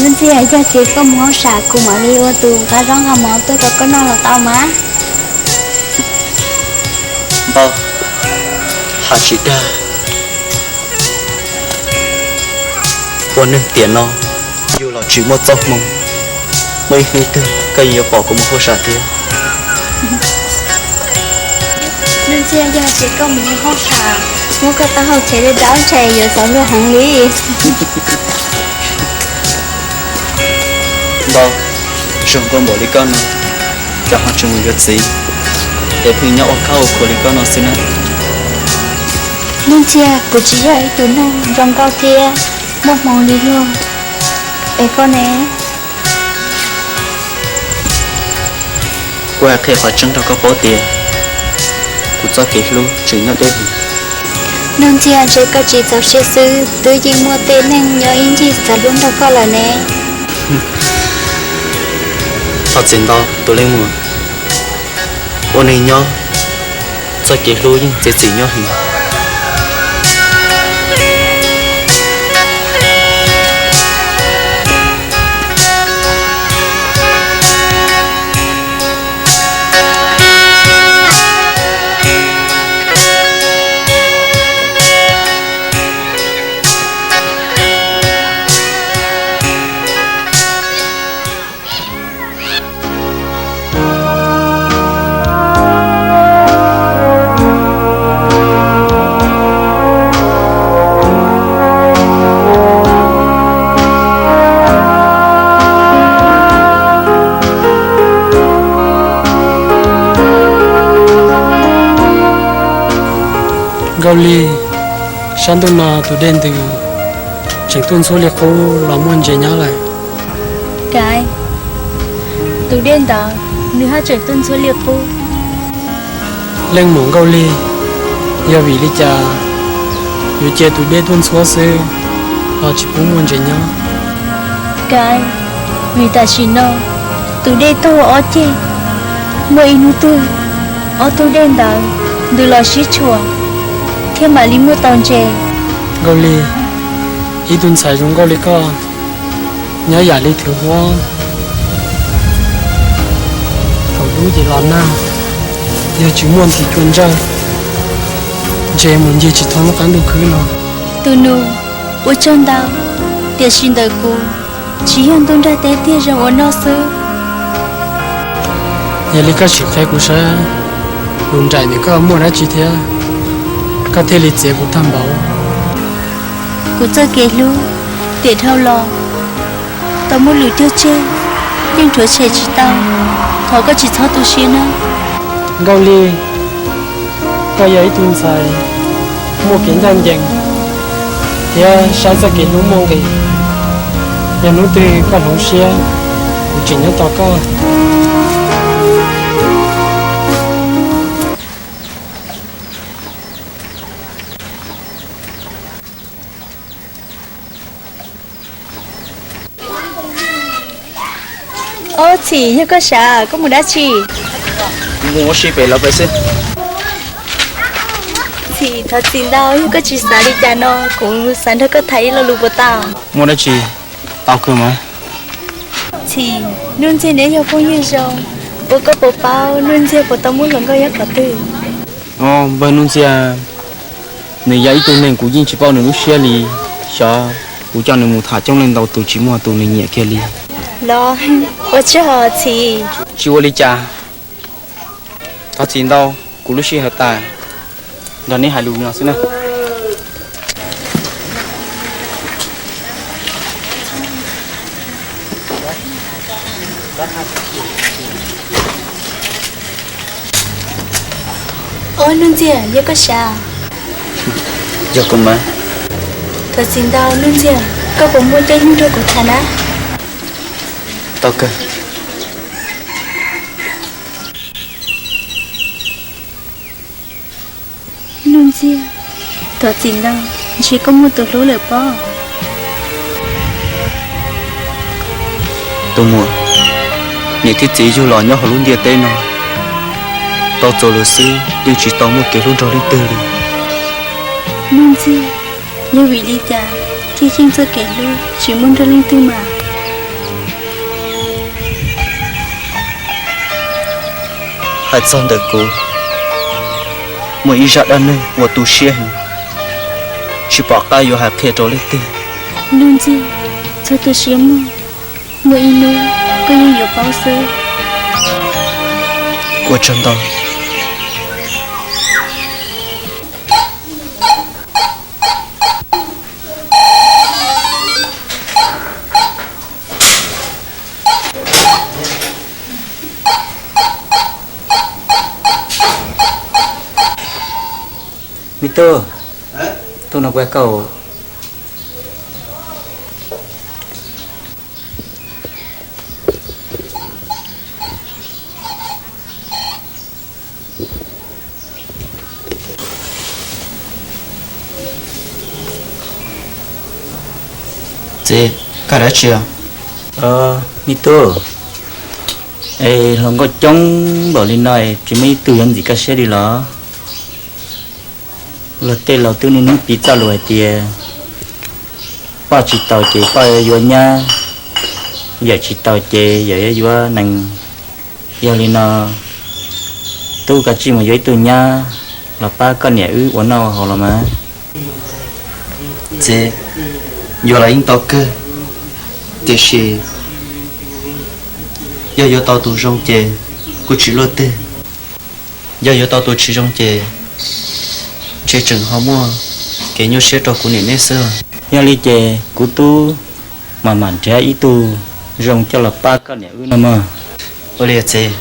Nuj Ntxhi, yog tias koj mus hauj sam kuv mam li ua tus nqa zaub nqa mov tuaj rau koj noj los tau mas. Npauj, hais tsis dag. Ua neeg tiam no yus los tsis muaj txoj hmoo, muaj ib hnub twg koj yeej yuav pom kuv mus hauj sam thiab. Nuj Ntxhi, yog tias koj mus hauj sam, muab koj taub hau chev dawb dawb ntshe yuav xav luag heev li. Npauj, zoo nkauj npaum li koj no, cas ho tseem mus yuav txiv, es pheej nyob ua khab ua khuav li koj no xwb na. Nuj Ntxhi, kuv tsis yog ib tug neeg zoo nkauj thiab muaj hmoo li luag es koj ne. Kuv hais qhia qhov tseeb rau koj paub tias kuv txoj kev hlub tseem nyob deb heev. Nuj Ntxhi, ntshe koj tsis txaus siab xwb, twb yeej muaj tej neeg nyob ib ncig xav hlub nrog koj lawm ne. Thov txim ntau tus leej muam, ua neeg nyob txoj kev hlub yeej txiav txim nyob heev. Nkauj Lig, sab ntuj no tus dej ntws tseem tuaj ntxhuab li qub los muaj ntses nyob lawm. Kav, tus dej ntawd nws haj tseem tuaj ntxhuab li qub. Leej muam Nkauj Lig, yog vim li cas yuav cia tus dej tuaj ntxhuab xwb los tsis pub muaj ntses nyob? Kav, vim tam sim no tus dej taug ob ceg, muaj ib hnub twg ob tug dej ntawd ntws los sib tshuam thiab mam li muaj tau ntses. Nkauj Lig, ib tug ntxhais zoo nkauj li koj, nyob yam li thwv huab, thaum dub ces los nag, yog tsis muaj ntiv cua ntsawj, ntshe mus ncig tsis thoob lub qab ntuj khwb no. Tus nus, ua tsaug ntau, tiam sis ntawm kuv tsis yog ntuj nrag teb tiag zoo ua noj xwb. Yog li koj sim qhia kuv saib, lus nraim ntawm koj muaj dab tsi thiab koj thiaj li txiav kuv tag npaum? Kuv txoj kev hlub tiam dhau los tau muaj lus cog tseg, yeej rhuav tshem tsis tau, thov koj tsis txhob tu siab nawb. Nkauj Lig, koj yog ib tug ntxhais muaj kev ncaj ncees thiab saib txoj kev hlub muaj nqis. Yog hnub twg koj hloov siab, kuv tseem nyob tos koj. Ob Txhim, yog koj sav, koj mus dab tsi? Mus ua si pem lawv pem xwb. Txhim, thov txim ntau, yog koj tsis xav li cas no kuv xav nrog koj tham ib lo lus puas tau? Muaj dab tsi? Tau kawg mas. Txhim, Nuj Ntxiag neb yog phooj ywg zoo, ua koj puas paub Nuj Ntxiag puas tau muaj hluas nkauj nyob qhov twg? Npawg Nuj Ntxiag, nws yog ib tug neeg kuv yeej tsis paub nws lub siab li. Xyov kuv coj nws mus tham coob leej ntau tus tsis muaj tus nws nyiam kiag li. Los, ua tsaug Txhim. Tsis ua li cas. Thov txim ntau, kuv lub sij hawm tas, nrog neb hais lus no xwb na. Ob Nuj Ntxiag, yog koj sav? Yog kuv mas. Thov txim ntau Nuj Ntxiag, koj puas muaj caij nyoog nrog kuv tham na? Tau kawg. Nuj Ntxiag, thov txim ntau, ntshe koj muaj tus hlub lawm pob. Tus muam, niam thiab txiv yug los nyob hauv lub ntiaj teb no, tau txaus lawm xwb yeej tsis tau muaj kev hlub nrog leej twg li. Nuj Ntxiag, yog vim li cas thiaj yeej txoj kev hlub tsis muaj nrog leej twg mas? Hais txog ntawm kuv, muaj ib zaj dab neeg uas tu siab heev, tsis pom qab yuav hais qhia rau leej twg. Nuj Ntxiag, txhob tu siab mog, muaj ib hnub koj yeej yuav paub xwb. Ua tsaug ntau. Me tub, tuaj no kuv hais koj. Txiv, koj dab tsi? Me tub, es hluas nkauj coob npaum li no tsis muaj ib tug yuav ntxim koj siab li los? Luag tej laus twb niaj hnub piv txoj lus hais tias, poj tsis taus ces poj yuav nyab, yawm tsis taus ces yawm yuav yuav nees. Yog li no, tub, koj tsij mus yuav ib tug nyab los pab koj niam wb ua noj ua haus los mas. Txiv, yuav los yeej tau kawg, tiam sis yog yuav tau tus zoo ces kuj tsis luaj twg. Yog yuav tau tus tsis zoo ces ntshe tseem ho muaj kev nyuaj siab rau kuv niam neb xwb. Yog li ces kuv tub mam mam nrhiav ib tug zoo coj los pab koj niam wb no mog. Ua li txiv.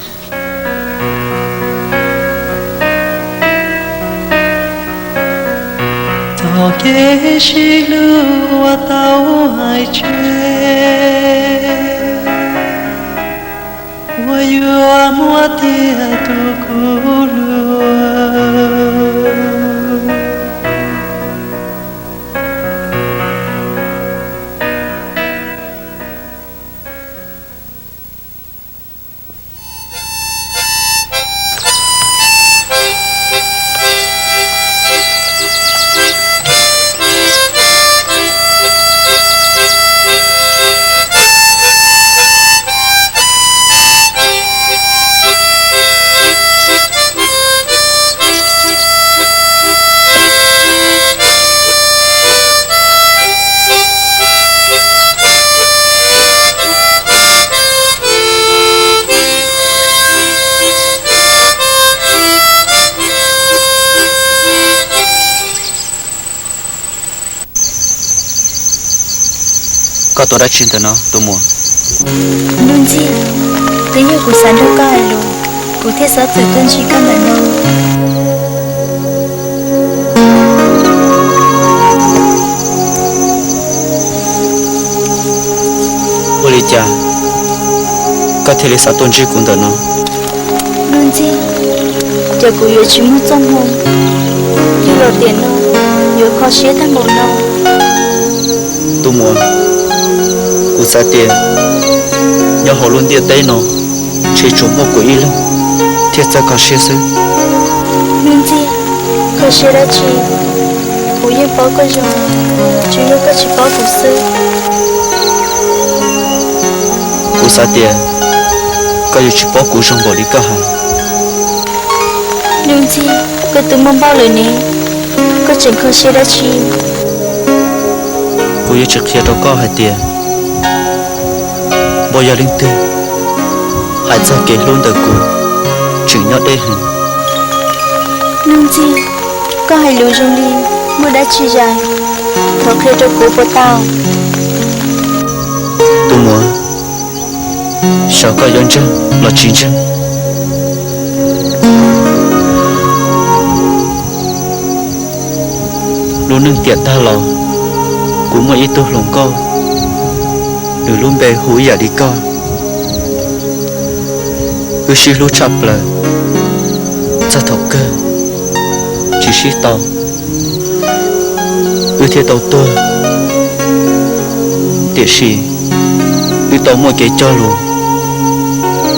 Txoj kev sib hlub uas tau hais tseg, puas yuav muaj tiag tus kuv hluas? Koj tuav dab tsi ntawm no tus muam? Nuj Ntxig, twb yog kuv xav nrog koj hais lus, kuv thiaj xav txwm tuaj ntsib koj ntawm no. Ua li cas koj thiaj li xav tuaj ntsib kuv ntawm no? Nuj Ntxig, ces kuv yuav tsis muaj txoj hmoo yug los tiam no yuav kho siab tag npaum no. Tus muam, kuv xav tias nyob hauv lub ntiaj teb no ntshe tsuas muaj kuv ib leeg thiaj txawj kho siab xwb. Nuj Ntxig, kho siab dab tsi? Kuv yeej paub koj zoo, tsuas yog koj tsis paub kuv xwb. Kuv xav tias koj yuav tsis paub kuv zoo npaum li koj hais. Nuj Ntxig, koj twb muaj npauj lawm ne, koj tseem kho siab dab tsi? Kuv yuav tsis qhia rau koj hais tias npauj yog leej twg, hais txog kev hlub ntawm kuv tseem nyob deb heev. Nuj Ntxig, koj hais lus zoo li muaj dab tsi zais, thov qhia rau kuv puas tau? Tus muam, xyov koj yuav ntseeg los tsis ntseeg, lub neej tiam tag los kuv muaj ib tug hluas nkauj, nws lub npe hu ib yam li koj. Wb sib hlub tshaj plaws txog thaum kawg tsis sib tau, wb thiaj tau tuag. Tiam sis wb tau muaj kev cog lus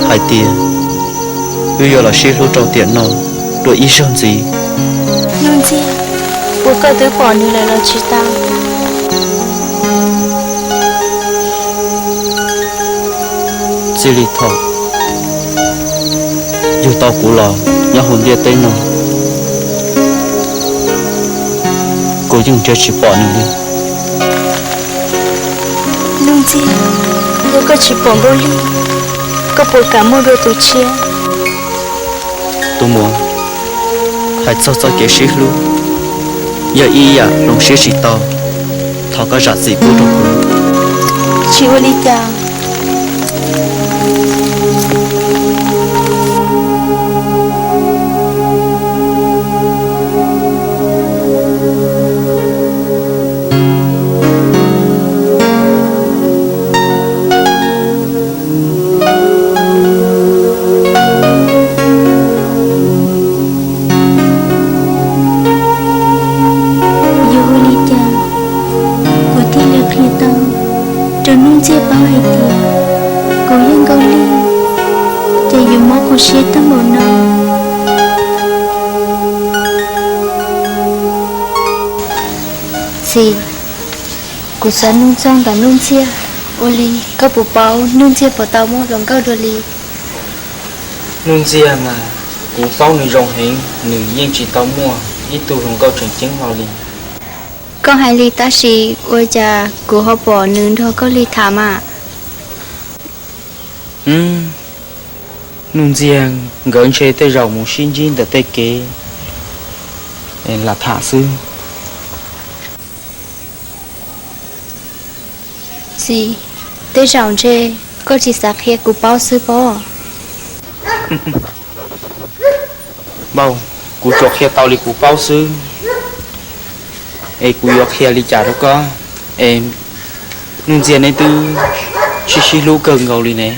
hais tias wb yuav los sib hlub rau tiam no dua ib zaug ntxiv. Nuj Ntxig, puas koj twb pom nws lawm los tsis tau? Txij li thaum yug tau kuv los nyob hauv ntiaj teb no, kuv yeej nrhiav tsis pom nws li. Nuj Ntxig, yog koj tsis pom Nkauj Lig, koj puas kam muaj dua tus tshiab? Tus muam, hais txog txoj kev sib hlub, yog ib yam hloov siab tsis tau, thov koj zam txim pub rau kuv. Tsis ua li cas. Yog ua li cas kuv thiaj li qhia tau rau Nuj Ntxiag paub hais tias kuv yog Nkauj Lig, ces yuav mob kuv siab tag npaum no. Txiv, kuv xav nug txog ntawm Nuj Ntxiag, ua li koj puas paub Nuj Ntxiag puas tau muaj hluas nkauj dua li? Nuj Ntxiag mas kuv paub nws zoo heev, nws yeej tsis tau muaj ib tug hluas nkauj tseem ceeb hlo li. Koj hais li tab sis ua cas kuv ho pom nws nrog Nkauj Lig tham mas? Nuj Ntxiag nkawd ntshe tej zaum mus sib ntsib ntawm tej kev lam tham xwb. Txiv, tej zaum ntshe koj tsis xav qhia kuv paub xwb pob. Npauj, kuv tsuas qhia tau li kuv paub xwb. Es kuv yuav qhia li cas rau koj? Es Nuj Ntxiag, neb twb sib sib hlub kawg nkaus li ne.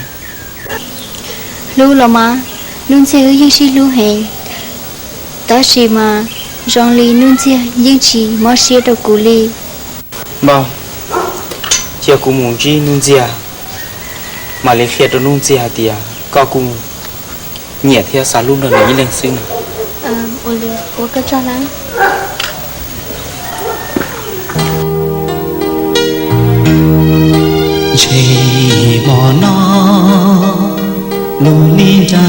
Hlub los mas, Nuj Ntxiag wb yeej sib hlub heev, tab sis mas zoo li Nuj Ntxiag yeej tsis mob siab rau kuv li. Npawg, cia kuv mus ntsib Nuj Ntxiag mam li qhia rau Nuj Ntxiag hais tias koj kuj nyiam thiab xav hlub nrog nws ib leeg xwb no. Ua li, ua koj tsaug na. Ntshe hmo no lub nij nra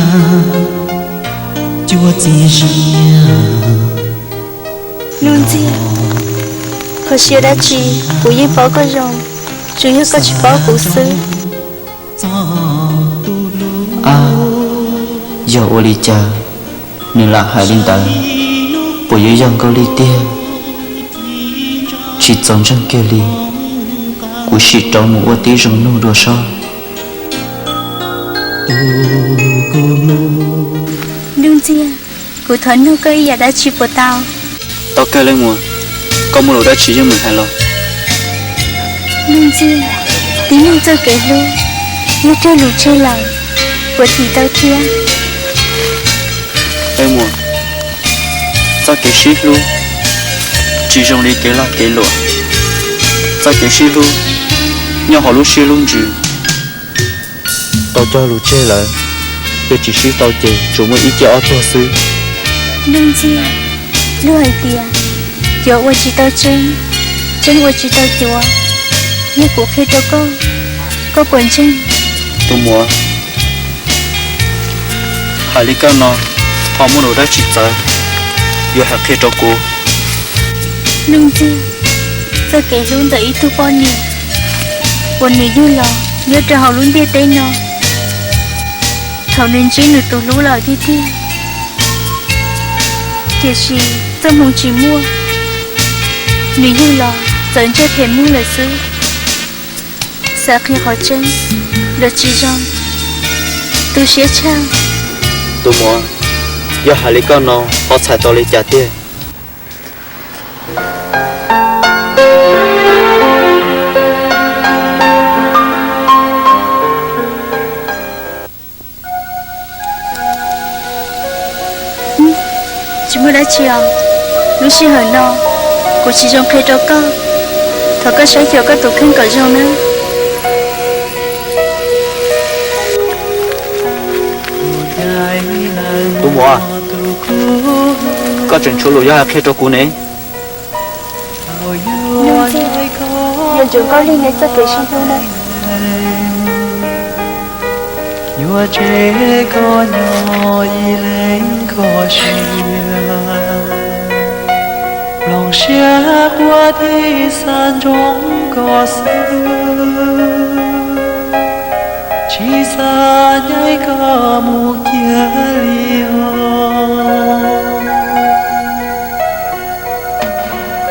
cuab txiv ziab. Nuj Ntxiag, kho siab dab tsi, kuv yeej paub koj zoo, tsuas yog koj tsis paub kuv xwb. Ab, yog ua li cas nws lam hais li ntawd? Puas yuav yog Nkauj Lij tiag? Tsis txaus ntseeg kiag li, kuv sim rov mus ua tib zoo nug dua seb. Nuj Ntxiag, kuv thov nug koj ib yam dab tsi puas tau? Tau kawg leej muam, koj muaj lus dab tsi yeej meem hais los. Nuj Ntxiag, tib neeg txoj kev hlub yog raug lus tseg lawm, puas thim tau thiab? Leej muam, txoj kev sib hlub tsis zoo li kev lag kev luam. Txoj kev sib hlub nyob hauv lub siab lub ntsws. Tau cog lus tseg lawm, yog tsis sib tau ces tsuas muaj ib co ob tuag xwb. Nuj Ntxiag, luag hais tias cuav ua tsis tau tseeb, tseeb ua tsis tau cuav. Yog kuv qhia rau koj, koj puas ntseeg? Tus muam, hais li koj no ho muaj lus dab tsi txawv yuav hais qhia rau kuv? Nuj Ntxiag, txoj kev hlub ntawm ib tug poj niam uas nws yug los nyob rau hauv lub ntiaj teb no, thaum nws ntsib nws tus hlub lawm tiag tiag, tiam sis txoj hmoo tsis muaj, nws yug los txawm ntsej phem muag lawm xwb. Xav qhia qhov tseeb los tsis zoo, tu siab tshaj. Tus muam, yog hais li koj no ho txhais tau li cas tiag? Tsis muaj dab tsi os. Lub sij hawm no kuv tsis zoo qhia rau koj, thov koj saib xyuas koj tus kheej kom zoo nawb. Tus muam, koj tseem tshuav lus yuav hais qhia rau kuv ne? Nuj Ntxiag, yuav tsum Nkauj Lig neb txoj kev sib hlub nawb. Yuav tseg koj nyob ib leeg koj siab, mloog siab quaj thiab xav ntsoov koj xwb, tsis xav ncaim koj mus kiag li os.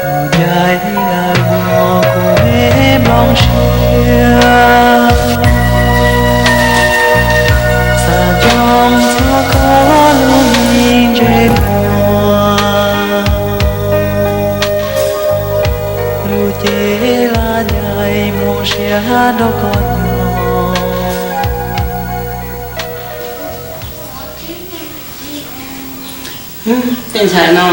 Kuv ncaim lawm no kuv me nplooj siab, xav ntsoov txog koj lub me ntsej muag, lub cev laj ncaim nplooj siab nrog koj nyob. Tej ntxhais no.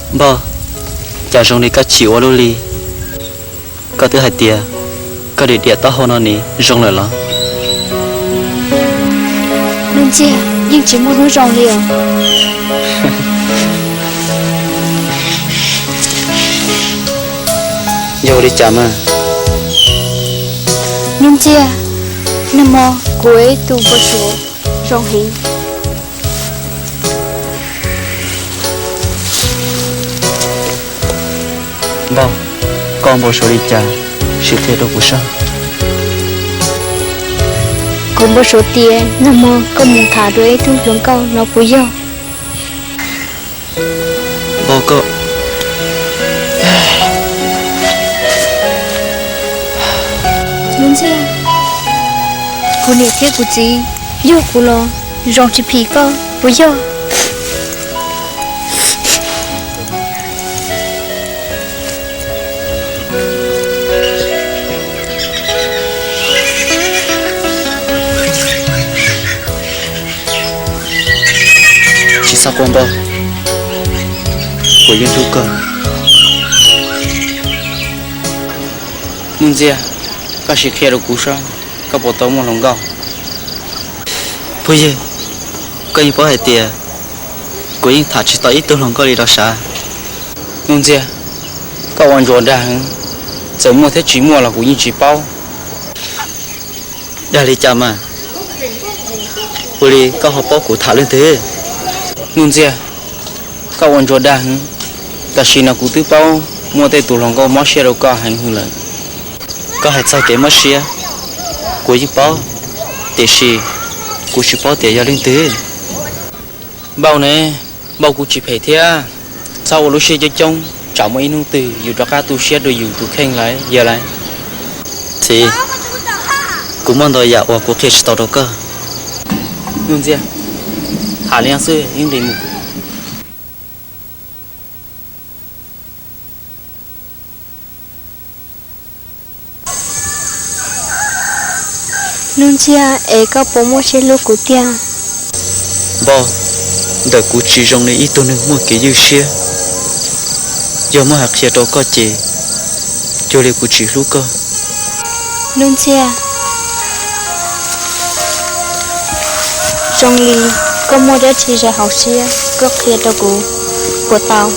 Npawg, cas zoo li koj chim ua luaj li? Koj twb hais tias koj dim diam taub hau no ne zoo lawm los? Nuj Ntxiag, yeej tsis muaj hnub zoo li os. Yog ua li cas mas? Nuj Ntxiag, nag hmo kuv ua ib tug npau suav zoo heev. Npawg, koj npau suav li cas, sim qhia rau kuv saib. Kuv npau suav tias nag hmo koj mus tham dua ib tug hluas nkauj no puas yog? Npau koj. Nuj Ntxiag, kuv niam thiab kuv txiv yug kuv los zoo tsis phim koj puas yog? Tsis txhob quaj Npau, kuv yeej hlub koj. Nuj Ntxiag, koj sim qhia rau kuv saib koj puas tau muaj hluas nkauj. Phooj ywg, koj yeej paub hais tias kuv yeej tham tsis tau ib tug hluas nkauj li rau sav. Nuj Ntxiag, koj ua ntsuas dag heev, txawm muaj thiab tsis muaj los kuv yeej tsis paub. Dag li cas mas? Ua li koj ho paub kuv tham leej twg? Nuj Ntxiag, koj ua ntsuas dag heev, tam sim no kuv twb paub muaj tej tus hluas nkauj mob siab rau koj heev hwv lawm. Koj hais txog kev mob siab, kuv yeej paub, tiam sis kuv tsis paub tias yog leej twg. Npau ne, Npau kuv tsis phem thiab, txhob ua lub siab coob coob, tsam muaj ib hnub twg yus rov qab tu siab rau yus tus kheej lawm yog lawm. Txiv, kuv muaj ntau yam uas kuv qhia tsis tau rau koj. Nuj Ntxiag, tham li no xwb yeej nqis mus. Nuj Ntxiag, es koj puas muaj siab hlub kuv tiag? Npau, ntawm kuv tsis zoo li ib tug neeg muaj kev ywj siab. Yog muab hais qhia rau koj ces cuag li kuv tsis hlub koj. Nuj Ntxiag, zoo li koj muaj dab tsi zais hauv siab koj qhia rau kuv puas tau?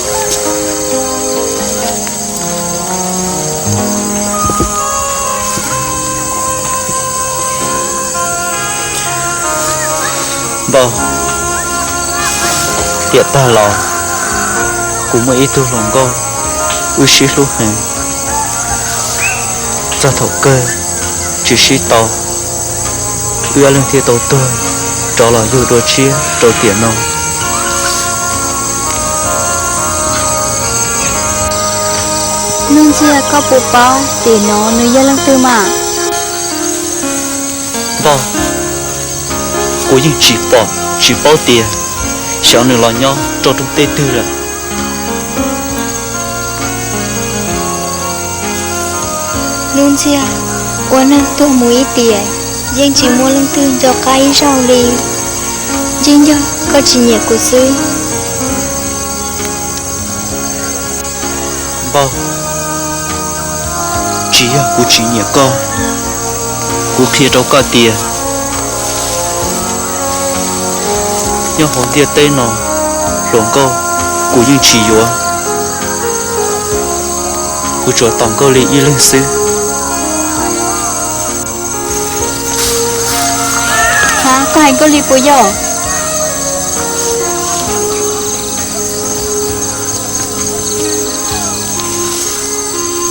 Npau, tiam tag los kuv muaj ib tug hluas nkauj wb sib hlub heev. Txog thaum kawg tsis sib tau, wb ob leeg thiaj tau tuag rov los yug dua tshiab rau tiam no. Nuj Ntxiag, koj puas paub tim no nws yog leej twg mas? Npau, kuv yeej tsis pom tsis paub tias xyov nws los nyob rau rooj teb twg lawm. Nuj Ntxiag, ua neeg tuag mus ib tiam, yeej tsis muaj leej twg nco qab ib zaug li. Yeej yog koj tsis nyiam kuv xwb. Npau, tsis yog kuv tsis nyiam koj, kuv qhia rau koj tias nyob hauv ntiaj teb no, hluas nkauj kuv yeej tsis yuav, kuv tsuas tos Nkauj Lis ib leeg xwb. Hab, koj hais Nkauj Lis puas yog?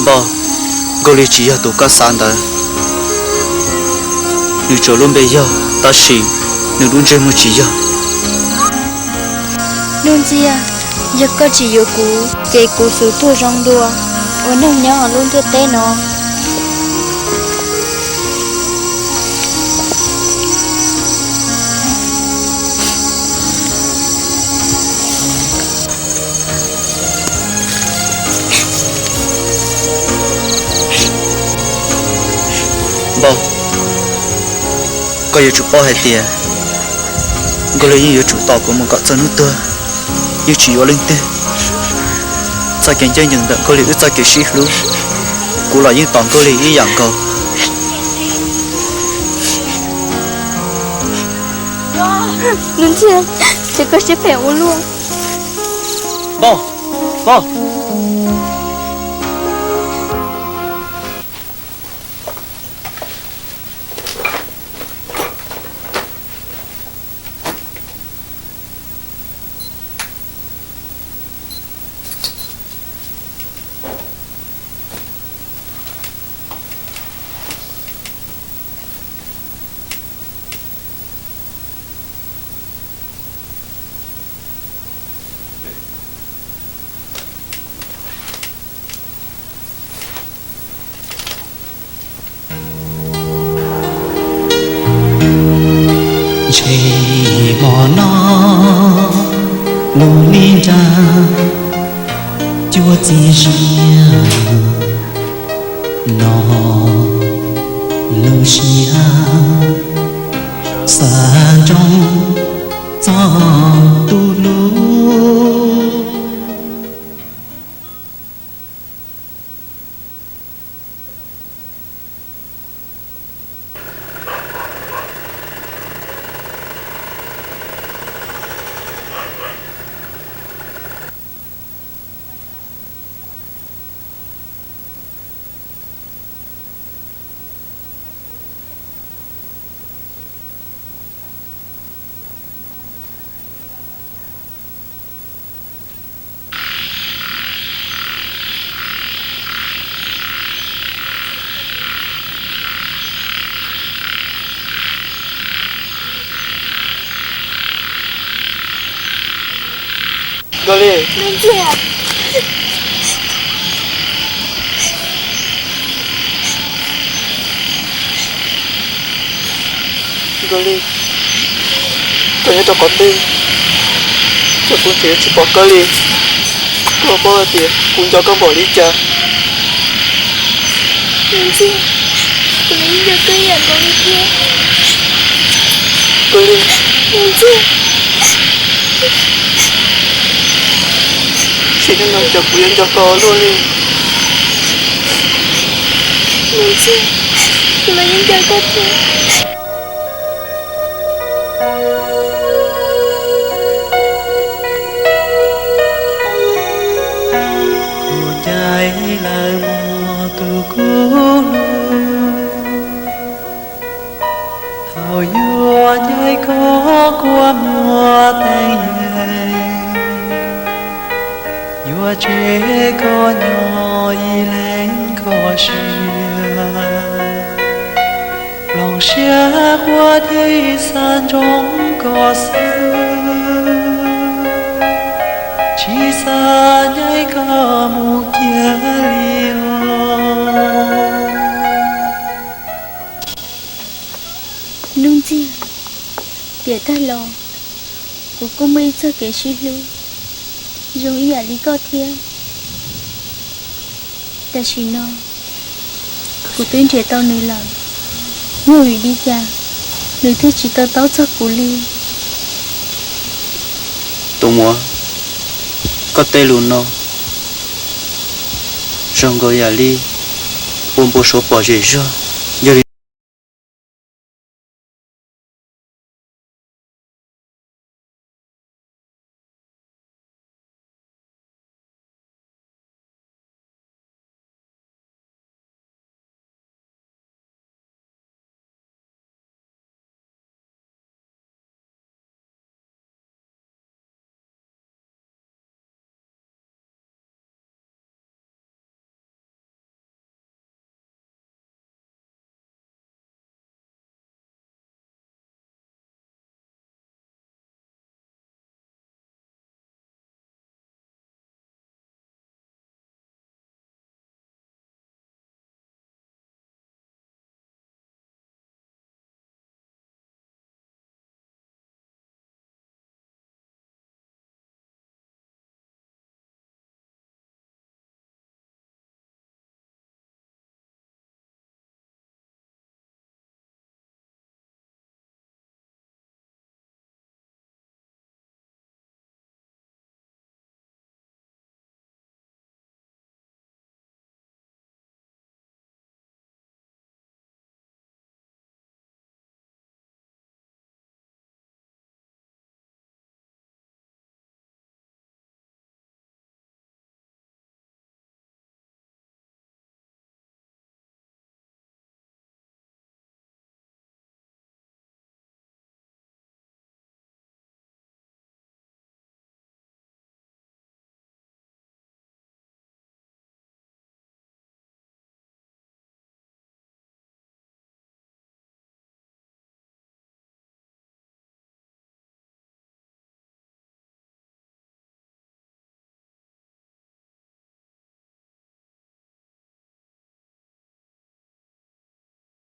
Npau, Nkauj Lis tsis yog tus koj xav ntawd. Nws tsuas lub npe yog, tab sis nws lub ntsej muag tsis yog. Nuj Ntxiag, yog koj tsis yuav kuv ces kuv xub tuag zoo dua ua neeg nyob lub ntiaj teb no. Npau, koj yuav tsum paub hais tias Nkauj Lis yeej yuav tsum tos kuv mus kom txog hnub tuag, yeej tsis yuav leej twg. Txoj kev ncaj ncees ntawm Nkauj Lis wb txoj kev sib hlub, kuv los yeej tos Nkauj Lis ib yam nkaus. Nuj Ntxiag, ces koj siab phem ua luaj. Npau, Npau. Ces hmo no lub li nra cuab txiv ziab no lub siab xa ntsoov txog tus hlub. Nkauj Lis, Nkauj Lis, koj nyob rau qhov twg? Cov tub ntxhais yuav tsis pom koj li. Koj paub hais tias kuv nco koj npaum li cas. Nkauj Lis, kuv los yeej nco koj ib yam nkaus li thiab. Nkauj Lis, Nkauj Lis, sim neej no cas kuv yuav nco koj luaj li. Nkauj Lis, kuv los yeej nco koj thiab. Kuv ncaim lawm mog tus kub hlub, thaum yuav ncaim koj quaj muag teev yees, yuav tseg koj nyob ib leeg koj siab. Plooj siab quaj thiab xav ntsoov koj xwb, tsis xav ncaim koj mus kiag li os. Hnub Ntxiag, tiam tag los kuv kuj muaj ib txoj kev sib hlub zoo ib yam li koj thiab. Tam sim no kuv twb nrhiav tau nws lawm, yog vim li cas nws thiaj tsis to taub txog kuv li? Tus muam, koj tej lus no zoo nkaus yam li ua npau suav pom zem zog, yog li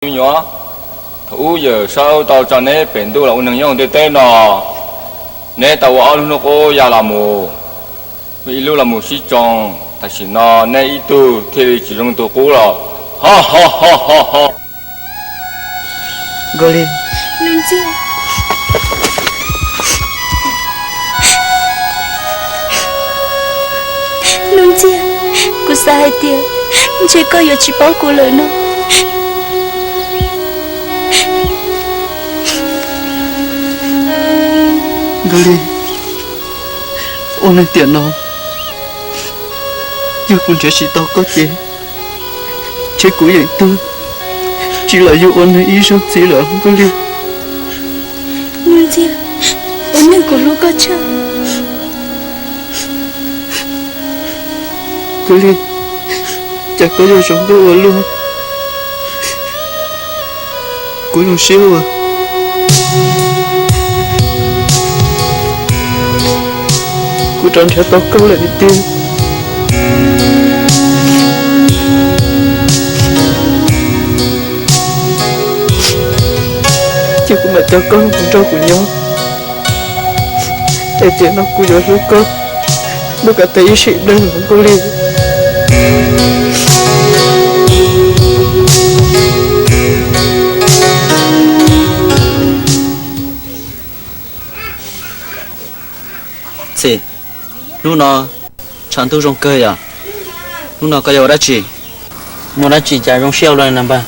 Me nyuam, Thaum ub yawm saub tau tso neb pem ntuj los ua neeg nyob hauv ntiaj teb no, neb tau ua ob lub hnub qub ya los mus, ib lub los mus sib tsoo, tam sim no neb ib tug thiaj li tsis zoo tus qub los. Ho ho ho ho ho. Nkauj Lig, Nuj Ntxiag, kuv xav hais tias ntshe koj yuav tsis paub kuv lawm no. Nkauj Lig, ua neeg tiam no yog kuv nrhiav tsis tau koj ces ntshe kuv yeej tuag tsis los yug ua neeg ib zaug ntxiv lawm Nkauj Lig. Nuj Ntxiag, ua neeg kuv hlub koj tshaj. Nkauj Lig, cas koj yuav zoo nkauj ua luaj, kuv zoo siab ua kuv rov nrhiav tau koj lawm tiag. Ces kuv mam coj koj mus nrog kuv nyob, es tiam no kuv yuav hlub koj mus kom tas ib sim neej Nkauj Lig. Txi, hnub no tshav ntuj zoo kawg yom. Hnub no koj yuav ua dab tsi? Muaj dab tsi cas zoo siab ua luaj na npawg?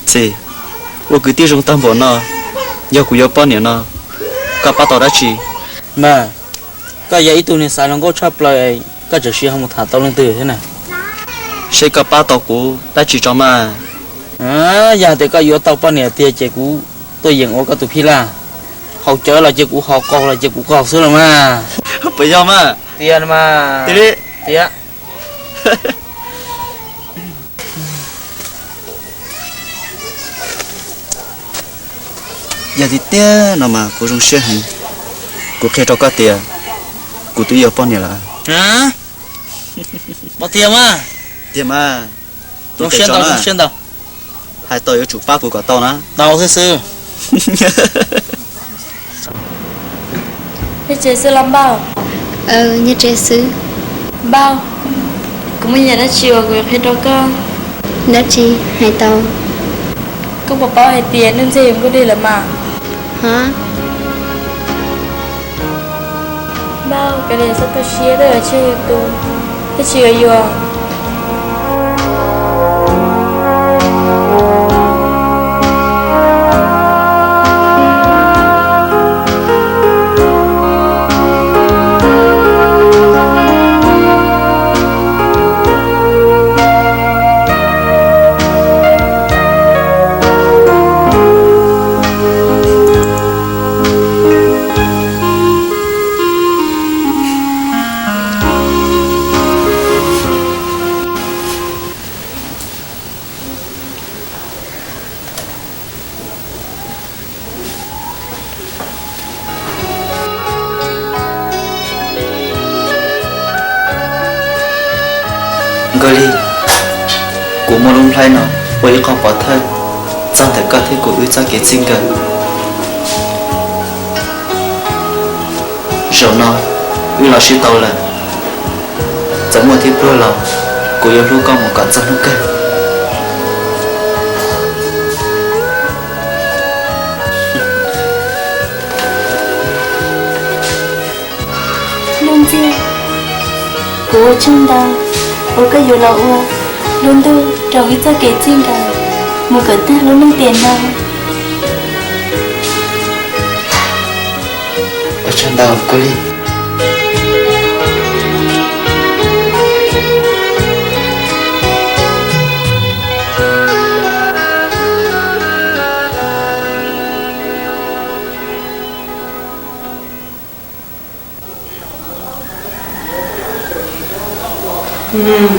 Txi, ua kwv tij zoo tag npaum no, yog kuv yuav poj niam no, koj pab tau dab tsi? Mas, koj yog ib tug neeg xav zoo nkauj tshaj plaws, koj tseem siv ho mus tham tau leej twg thiab na? Seb koj pab tau kuv dab tsi tso mas. Yog tias koj yuav tau poj niam tiag ces kuv tuaj yeem ua koj tus phij laj. Haus cawv los ces kuv haus, qaug los ces kuv qaug xwb los mas. Puas yog mas? Tiag mas. Tiag li. Tiag. Yog tiag tiag no mas kuv zoo siab heev. Kuv qhia rau koj tias kuv twb yuav poj niam lawm. Tiag mas. Tiag mas. Zoo siab ntau, zoo siab ntau. Hais tau yuav tsum pab kuv kom tau na. Tau xwb xwb. Nyob tsev xwb los npauj? Nyob tsev xwb. Npauj, kuv muaj yam dab tsi uas kuv yuav qhia rau koj. Dab tsi? Hais tau. Koj puas paub hais tias Nuj Ntxiag yuav Nkauj Lig lawm mas? Ha? Npauj, kav liam txhob tu siab, twb yuav tseg yus tus, twb tsis yuav yus. Nkauj Lig, kuv muaj lub nplhaib no ua ib qho pov thawj txog ntawm koj thiab kuv wb txoj kev txij nkawm. Zaum no wb los sib tau lawm, txawm muaj thiab pluag los kuv yuav hlub koj mus kom txog hnub kawg. Nuj Ntxiag, kuv ua tsaug ntau uas koj yuav los ua lub ntuj rau wb txoj kev txij nkawm mus kom tag lub neej tiam no. Ua tsaug ntau Nkauj Lig.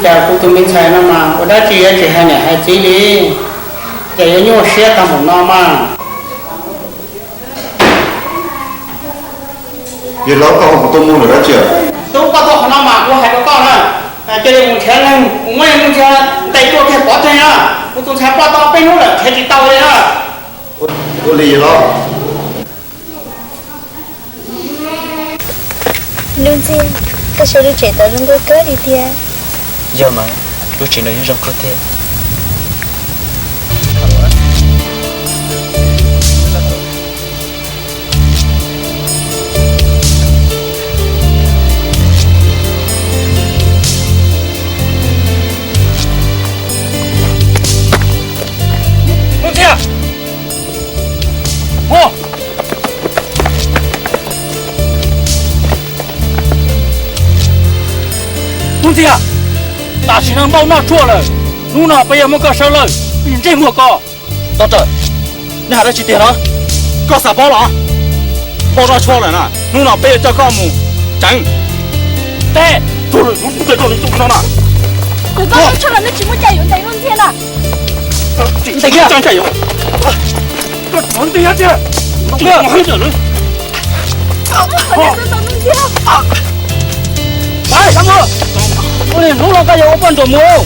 Cas kuv tus me ntxhais no mas ua dab tsi yuav tsis hais niam hais txiv li, cas yuav nyuaj siab tag npaum no mas. Yawg laus, koj hu kuv tuaj mus lawm dab tsi? Tub, koj tuaj qhov no mas kuv hais rau koj na, cia Mus nrhiav leej muab Nuj Ntxhi ntes tua kiag pov tseg na. Kuv tus ntxhais ploj tau peb hnub lawm nrhiav tsis tau li na. Ua li los? Nuj Ntxhi, koj saib lub tsev tod zoo nkauj kawg li thiab. Yog mas, lub tsev no yeej zoo kawg thiab. Nuj Ntxhi! Ua! Nuj Ntxhi, tam sim no npauj noj tshuaj lawm, hnub no peb yuav muab koj sawv lawm, ntsej muag koj. Doctor, nej hais dab tsi tiag no? Koj xav paub los? Npauj noj tshuaj lawm na, hnub no peb yuav coj koj mus tsev. Teb, tsuag lawm, hnub twg koj tus no na. Kuv npauj noj tshuaj los nej tsis muaj cai yuav ntes Nuj Ntxhi na. Ntes kiag. Koj txhob ntes tiag. Hnub no koj yuav ua poj ntsuam mus.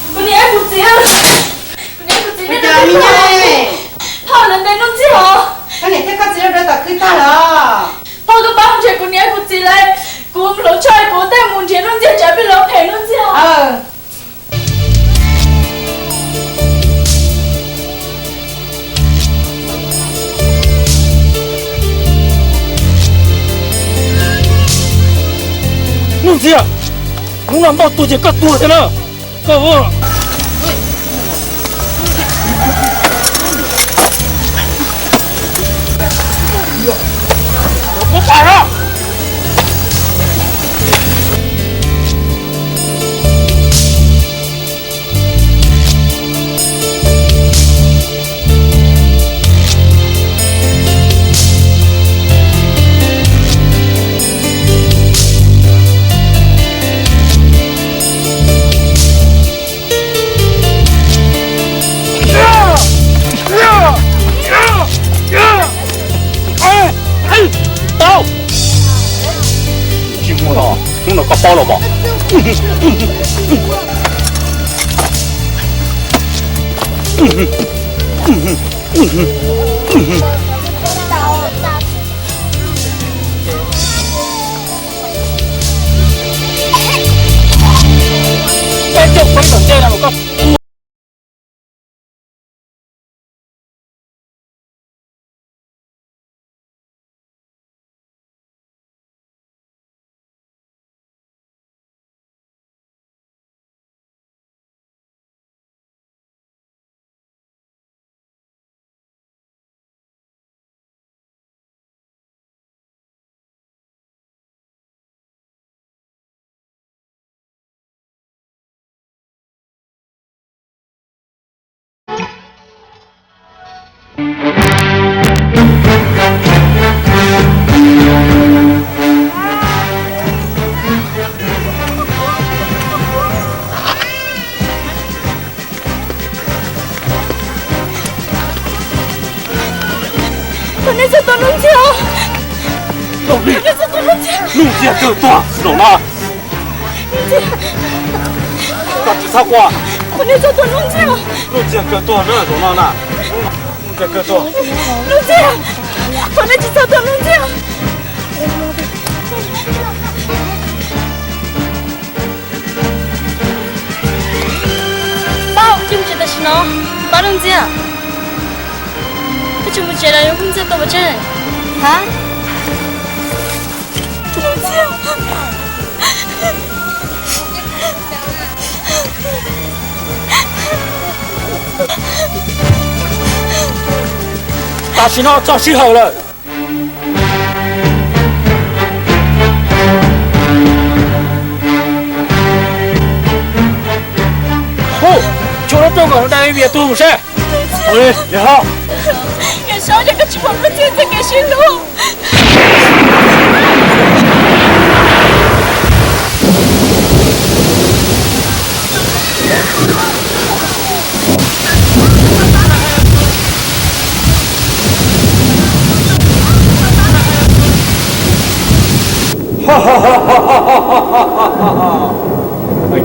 Kuv niam kuv txiv, kuv niam kuv txiv, nej, phauj lawv ntes Nuj Ntxhi os. Koj niam thiab koj txiv lawv rau tom kwj tag los? Phauj, koj pab mus nrhiav kuv niam kuv txiv lawv, kuv hluas nraug kuv tej mus nrhiav Nuj Ntxhi tsam peb lawv phem Nuj Ntxhi os. Nuj Ntxhi, hnub no npauj tuag ces koj tuag thiab na. Koj, koj pam na. Tau. Tsis muaj no, hnub no koj paub los mas. Peb coj peb tom ntej no mas koj. Thov nej txhob tua Nuj Ntxhi os. Nuj Ntxhi, Nuj Ntxhi kawg tuag zaum no. Koj tsis txhob quaj. Thov nej txhob tua Nuj Ntxhi os. Nuj Ntxhi kawg tuag zaum no na. Nuj Ntxhi kawg tuag. Nuj Ntxhi, thov nej tsis txhob tua Nuj Ntxhi os. Pab, koj mus tsev tam sim no. Pab Nuj Ntxhi, koj tsis mus tsev los yuav Nuj Ntxhi tua pov tseg. Ha? Tam sim no txog sij hawm lawm. Koj lub dab vim tus mus seb. Ua li, Yawm Saub, koj tsis pom Nuj Txhiaj txoj kev sib hlub.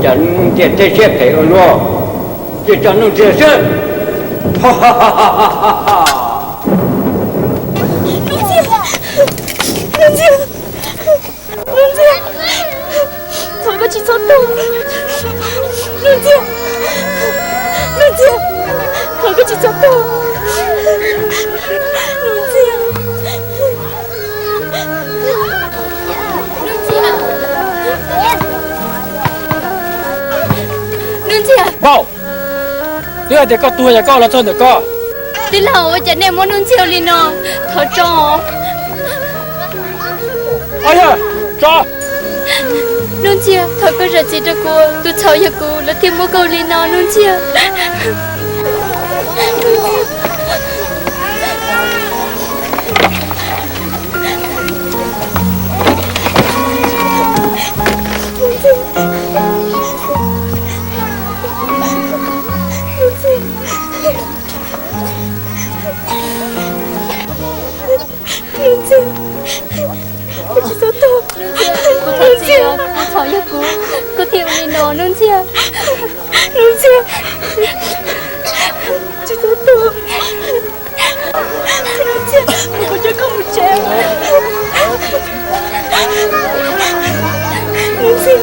Cas Nuj Txhiaj thiaj siab phem ua luaj, cia tso Nuj Txhiaj xwb. Nuj Txhiaj, Nuj Txhiaj, Nuj Txhiaj, thov koj tsis txhob tuag. Nuj Txhiaj, Nuj Txhiaj, thov koj tsis txhob tuag. Nuj Txhiaj. Nuj Txhiaj. Nuj Txhiaj. Npauj, twb hais tias koj tuag yog koj los txog ntawm koj. Tij laug, ua cas nej muab Nuj Txhiaj ua li no? Thov tso. Au yog, tso. Nuj Txhiaj, thov koj zam txim rau kuv, tus txhaum yog kuv, lawv thiaj muab koj ua li no Nuj Txhiaj. Nuj Txhiaj, kuv thov txim, tus txhaum yog kuv, koj thiaj ua li no Nuj Txhiaj. Nuj Txhiaj, tsis txhob tuag. Nuj Txhiaj, kuv coj koj mus tsev. Nuj Txhiaj.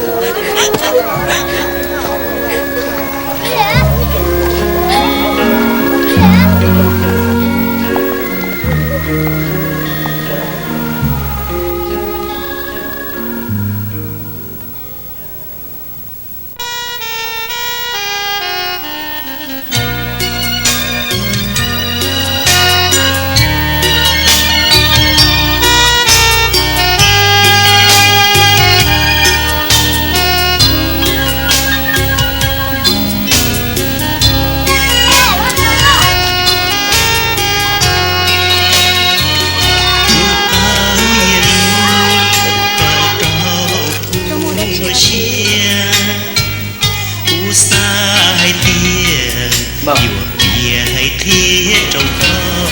Kuv xav hais tias yuav piav hais qhia rau koj,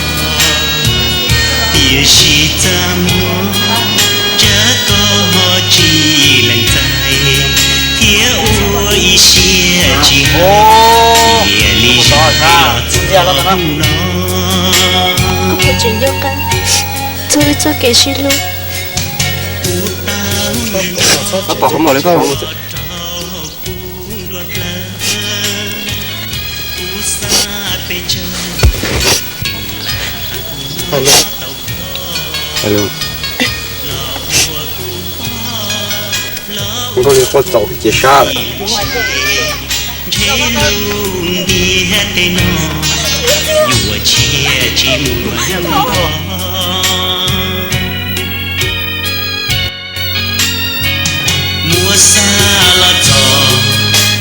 tiam sis txaj muag tsam koj ho tsis lees txais thiab ua ib siab tsis hais, tiam li zaj los txog hnub no. Koj puas tseem nco qab txog wb txoj kev sib hlub? Pom qhov muag li koj. Nkauj li quaj txaus ces sab lawm. Muab xa los txog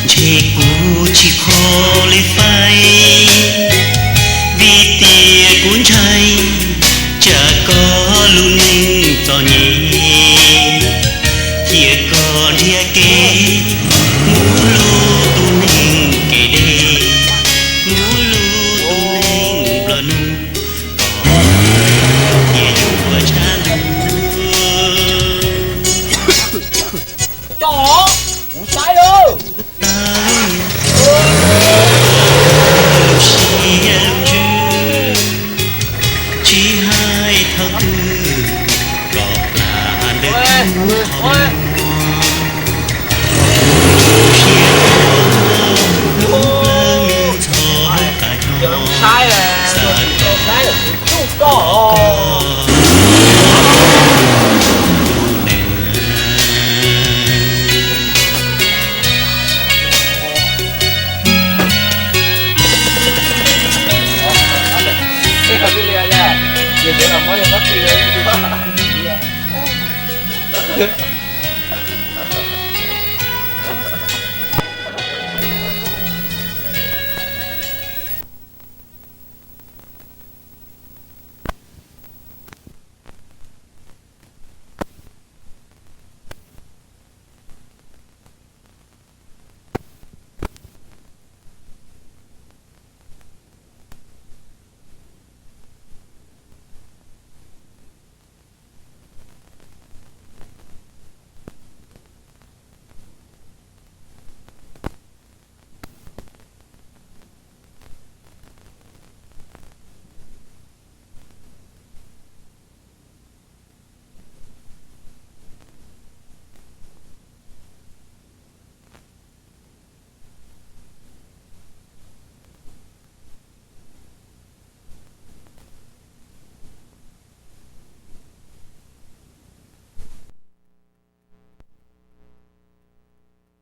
ntshe kuv tsis kho li faib, vim tias kuv ntshai tsam koj lub neej txom nyem, cia koj nrhiav kev mus luv tus neeg kev deb, mus luv tus neeg nplua nuj, kom cia yuav tshaj ntuj. Cov, kuv saib lawm. Lub siab lub ntsws tsis hais thaum twg, kom plam ntawm kub qhov muag.